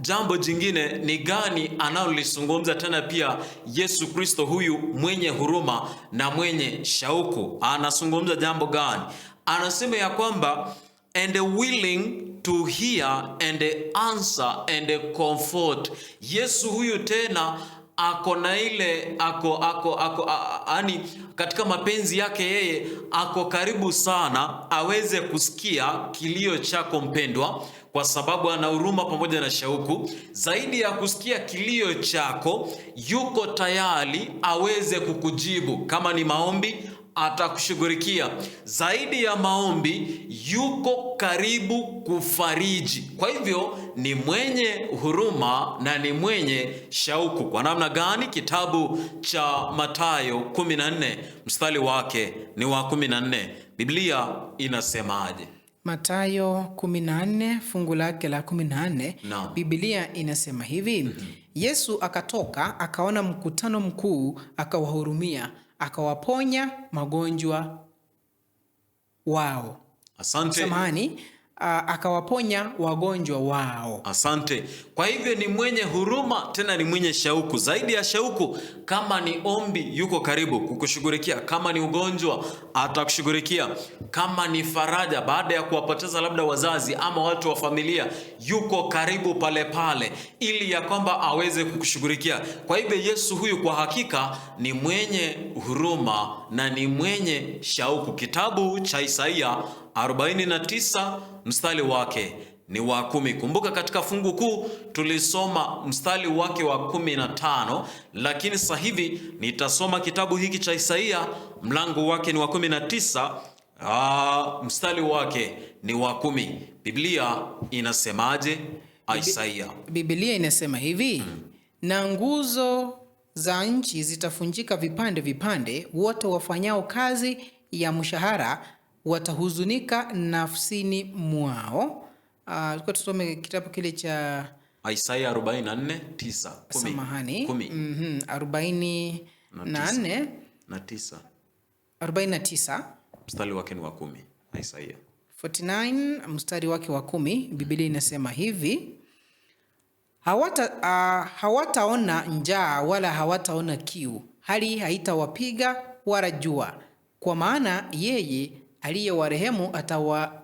Speaker 3: jambo jingine ni gani analolizungumza tena pia Yesu Kristo huyu mwenye huruma na mwenye shauku? Anazungumza jambo gani? Anasema ya kwamba and willing to hear and answer and comfort. Yesu huyu tena Ako na ile ako ako ako yani katika mapenzi yake yeye ako karibu sana aweze kusikia kilio chako mpendwa, kwa sababu ana huruma pamoja na shauku. Zaidi ya kusikia kilio chako, yuko tayari aweze kukujibu. Kama ni maombi, atakushughulikia. Zaidi ya maombi, yuko karibu kufariji. Kwa hivyo ni mwenye huruma na ni mwenye shauku. Kwa namna gani? Kitabu cha Mathayo 14 mstari wake ni wa 14. Biblia inasemaje?
Speaker 1: Mathayo 14 fungu lake la 14.
Speaker 3: Naam.
Speaker 1: Biblia inasema hivi: Yesu akatoka akaona mkutano mkuu, akawahurumia, akawaponya magonjwa wao.
Speaker 3: Asante.
Speaker 1: Samahani, akawaponya wagonjwa wao.
Speaker 3: Asante. Kwa hivyo ni mwenye huruma tena ni mwenye shauku. Zaidi ya shauku, kama ni ombi yuko karibu kukushughulikia, kama ni ugonjwa atakushughulikia, kama ni faraja baada ya kuwapoteza labda wazazi ama watu wa familia, yuko karibu pale pale ili ya kwamba aweze kukushughulikia. Kwa hivyo Yesu huyu kwa hakika ni mwenye huruma na ni mwenye shauku. Kitabu cha Isaia 49 mstari wake ni wa 10. Kumbuka katika fungu kuu tulisoma mstari wake wa 15, lakini sasa hivi nitasoma kitabu hiki cha Isaia mlango wake ni wa 19, mstari wake ni wa 10. Biblia inasemaje? Isaia.
Speaker 1: Biblia inasema hivi: na nguzo za nchi zitafunjika vipande vipande, wote wafanyao kazi ya mshahara watahuzunika nafsini mwao. Tulikuwa tusome kitabu kile cha
Speaker 3: Isaia 44 9 10.
Speaker 1: Samahani.
Speaker 3: 10.
Speaker 1: 44
Speaker 3: na 9.
Speaker 1: 49.
Speaker 3: Mstari wake ni wa 10. Isaia
Speaker 1: 49 mstari wake wa 10, Biblia inasema hivi: hawataona njaa wala hawataona kiu, hali haitawapiga wala jua, kwa maana yeye aliyewarehemu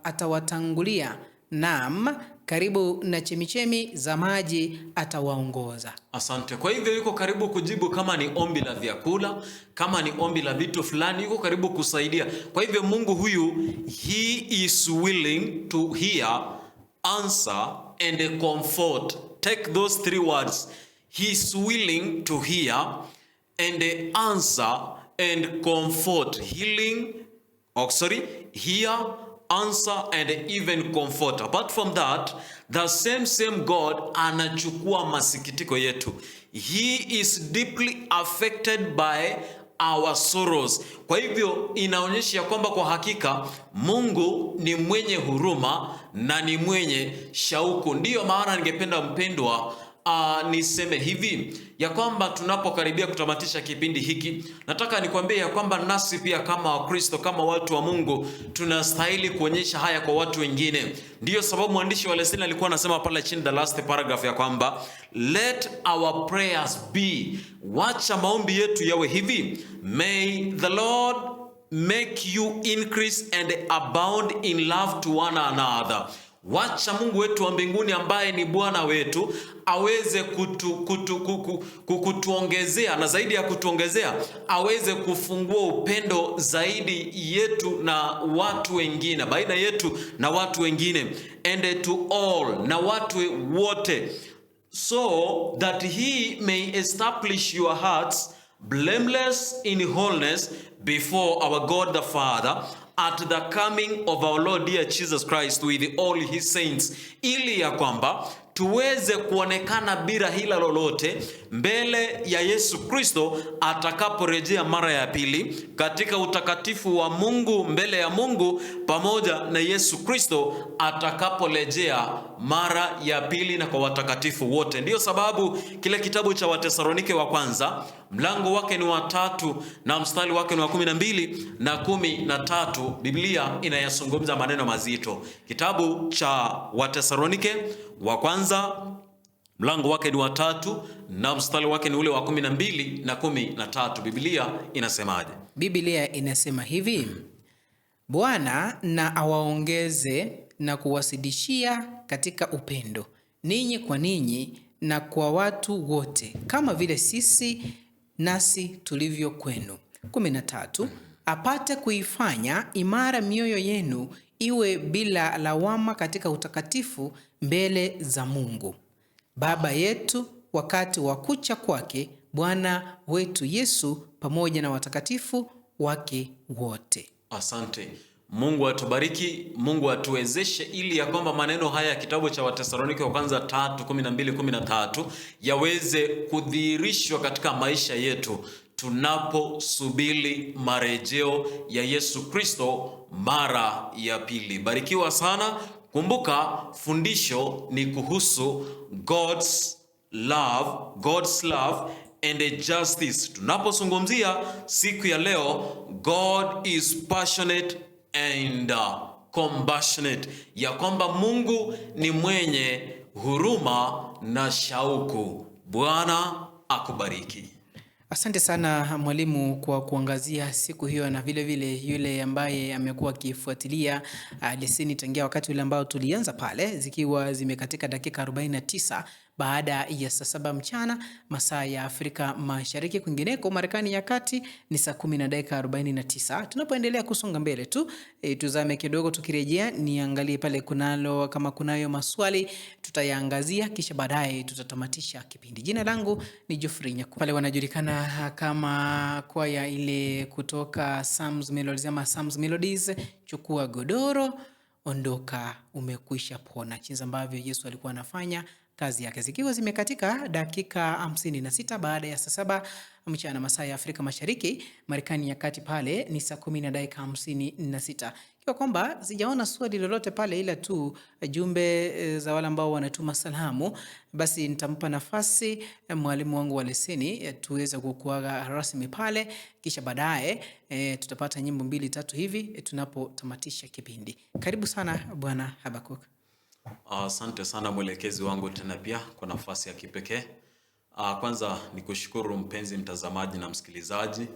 Speaker 1: atawatangulia, naam, karibu na chemichemi za maji atawaongoza.
Speaker 3: Asante. Kwa hivyo yuko karibu kujibu kama ni ombi la vyakula, kama ni ombi la vitu fulani, yuko karibu kusaidia. Kwa hivyo Mungu huyu, he is willing to hear, answer and comfort. Take those three words. He is willing to hear and answer and comfort. Healing, oh, sorry, hear, answer and even comfort. Apart from that, the same God anachukua masikitiko yetu. He is deeply affected by our sorrows. Kwa hivyo inaonyesha kwamba kwa hakika Mungu ni mwenye huruma na ni mwenye shauku. Ndiyo maana ningependa mpendwa, niseme hivi ya kwamba tunapokaribia kutamatisha kipindi hiki, nataka nikwambie ya kwamba nasi pia kama Wakristo, kama watu wa Mungu, tunastahili kuonyesha haya kwa watu wengine. Ndiyo sababu mwandishi wa Leseni alikuwa anasema pale chini, the last paragraph, ya kwamba let our prayers be, wacha maombi yetu yawe hivi, may the Lord make you increase and abound in love to one another. Wacha Mungu wetu wa mbinguni ambaye ni Bwana wetu aweze kutuongezea, na zaidi ya kutuongezea aweze kufungua upendo zaidi yetu na watu wengine, baina yetu na watu wengine, and to all, na watu wote, so that he may establish your hearts blameless in wholeness before our God the Father at the coming of our Lord dear Jesus Christ with all his saints, ili ya kwamba tuweze kuonekana bila hila lolote mbele ya Yesu Kristo atakaporejea mara ya pili katika utakatifu wa Mungu, mbele ya Mungu pamoja na Yesu Kristo atakaporejea mara ya pili na kwa watakatifu wote. Ndiyo sababu kile kitabu cha Watesalonike wa kwanza mlango wake ni wa 3 na mstari wake ni wa 12 na 13, Biblia inayazungumza maneno mazito. Kitabu cha Watesalonike wa kwanza mlango wake ni wa 3 na mstari wake ni ule wa 12 na 13. Biblia inasemaje?
Speaker 1: Biblia inasema hivi: Bwana na awaongeze na kuwasidishia katika upendo ninyi kwa ninyi na kwa watu wote, kama vile sisi nasi tulivyo kwenu. 13 apate kuifanya imara mioyo yenu iwe bila lawama katika utakatifu mbele za Mungu Baba yetu wakati wa kucha kwake Bwana wetu Yesu pamoja na watakatifu wake wote.
Speaker 3: Asante. Mungu atubariki, Mungu atuwezeshe ili ya kwamba maneno haya ya kitabu cha Watesalonike wa kwanza 3:12 13 yaweze kudhihirishwa katika maisha yetu tunaposubiri marejeo ya Yesu Kristo mara ya pili. Barikiwa sana. Kumbuka fundisho ni kuhusu God's love and justice. Tunapozungumzia siku ya leo, God is passionate and compassionate, ya kwamba Mungu ni mwenye huruma na shauku. Bwana akubariki.
Speaker 1: Asante sana mwalimu kwa kuangazia siku hiyo, na vile vile yule ambaye amekuwa akifuatilia leseni tangia wakati ule ambao tulianza pale, zikiwa zimekatika dakika 49 baada ya saa 7 mchana masaa ya Afrika Mashariki. Kwingineko Marekani ya kati ni saa 10 na dakika 49. Tunapoendelea kusonga mbele tu tuzame kidogo, tukirejea niangalie pale kunalo kama kunayo maswali tutayaangazia, kisha baadaye tutatamatisha kipindi. Jina langu ni Geoffrey Nyaku. Pale wanajulikana kama kwaya ile kutoka Psalms Melodies ama Psalms Melodies, chukua godoro ondoka, umekwisha pona, jinsi ambavyo Yesu alikuwa anafanya kazi yake. Zikiwa zimekatika dakika 56 baada ya saa 7 mchana masaa ya Afrika Mashariki, Marekani ya kati pale ni saa 10 na dakika 56. Ikiwa kwamba sijaona swali lolote pale, ila tu jumbe za wale ambao wanatuma salamu, basi nitampa nafasi mwalimu wangu wa leseni tuweze kukuaga rasmi pale, kisha baadaye tutapata nyimbo mbili tatu hivi tunapotamatisha kipindi. Karibu sana Bwana Habakuk.
Speaker 3: Asante sana mwelekezi wangu tena pia kwa nafasi ya kipekee. Kwanza ni kushukuru mpenzi mtazamaji na msikilizaji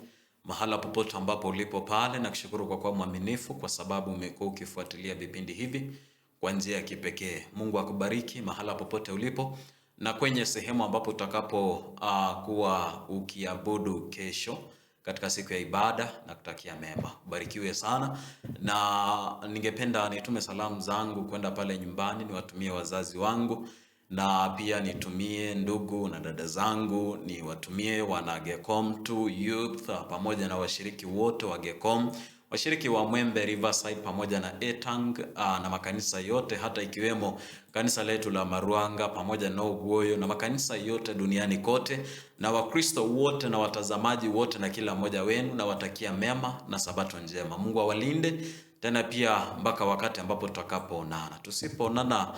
Speaker 3: mahala popote ambapo ulipo pale, na kushukuru kwa kuwa mwaminifu, kwa sababu umekuwa ukifuatilia vipindi hivi kwa njia ya kipekee. Mungu akubariki mahala popote ulipo na kwenye sehemu ambapo utakapo kuwa ukiabudu kesho katika siku ya ibada, na kutakia mema. Ubarikiwe sana, na ningependa nitume salamu zangu kwenda pale nyumbani, niwatumie wazazi wangu na pia nitumie ndugu na dada zangu, niwatumie wana Gecom 2 Youth pamoja na washiriki wote wa Gecom, washiriki wa Mwembe Riverside pamoja na Etang na makanisa yote hata ikiwemo kanisa letu la Maruanga pamoja na Oguoyo na makanisa yote duniani kote, na Wakristo wote na watazamaji wote na kila mmoja wenu, na watakia mema na sabato njema. Mungu awalinde tena pia mpaka wakati ambapo tutakapoonana. Tusipoonana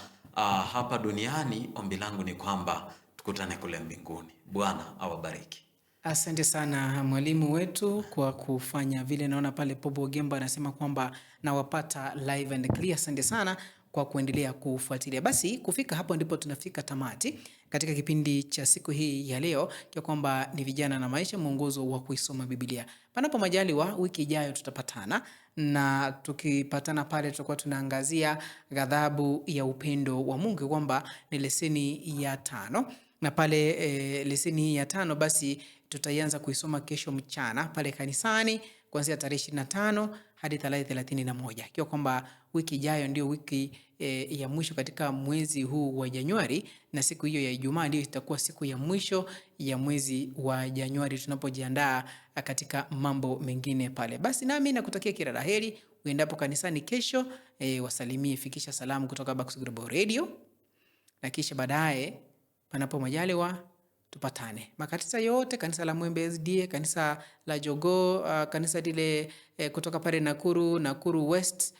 Speaker 3: hapa duniani, ombi langu ni kwamba tukutane kule mbinguni. Bwana awabariki.
Speaker 1: Asante sana mwalimu wetu kwa kufanya vile. Naona pale Pobo Gemba anasema kwamba nawapata live and clear. Asante sana kwa kuendelea kufuatilia. Basi kufika hapo ndipo tunafika tamati katika kipindi cha siku hii ya leo, kwa kwamba ni vijana na maisha, mwongozo wa kuisoma Biblia. Panapo majaliwa, wiki ijayo tutapatana, na tukipatana pale tutakuwa tunaangazia ghadhabu ya upendo wa Mungu, kwamba ni leseni ya 5 na pale leseni hii ya 5 basi tutaianza kuisoma kesho mchana pale kanisani kuanzia tarehe 25 hadi tarehe 31. Ikiwa kwamba wiki ijayo ndio wiki ya mwisho katika mwezi huu wa Januari, na siku hiyo ya Ijumaa ndio itakuwa siku ya mwisho ya mwezi wa Januari tunapojiandaa katika mambo mengine pale. Basi nami nakutakia kila la heri uendapo kanisani kesho, wasalimie, fikisha salamu kutoka Bax Global Radio, na kisha baadaye panapo majaliwa tupatane makanisa yote, kanisa la Mwembe SDA, kanisa la Jogoo, kanisa lile kutoka pale Nakuru, Nakuru West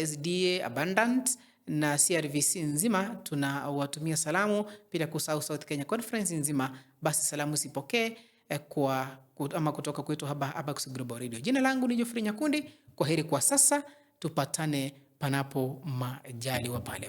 Speaker 1: SDA Abundant na CRVC nzima tunawatumia salamu, bila kusahau South Kenya Conference nzima. Basi salamu zipokee kwa ama kutoka kwetu hapa Abax Global Radio. Jina langu ni Geoffrey Nyakundi. Kwaheri kwa sasa, tupatane panapo majaliwa pale.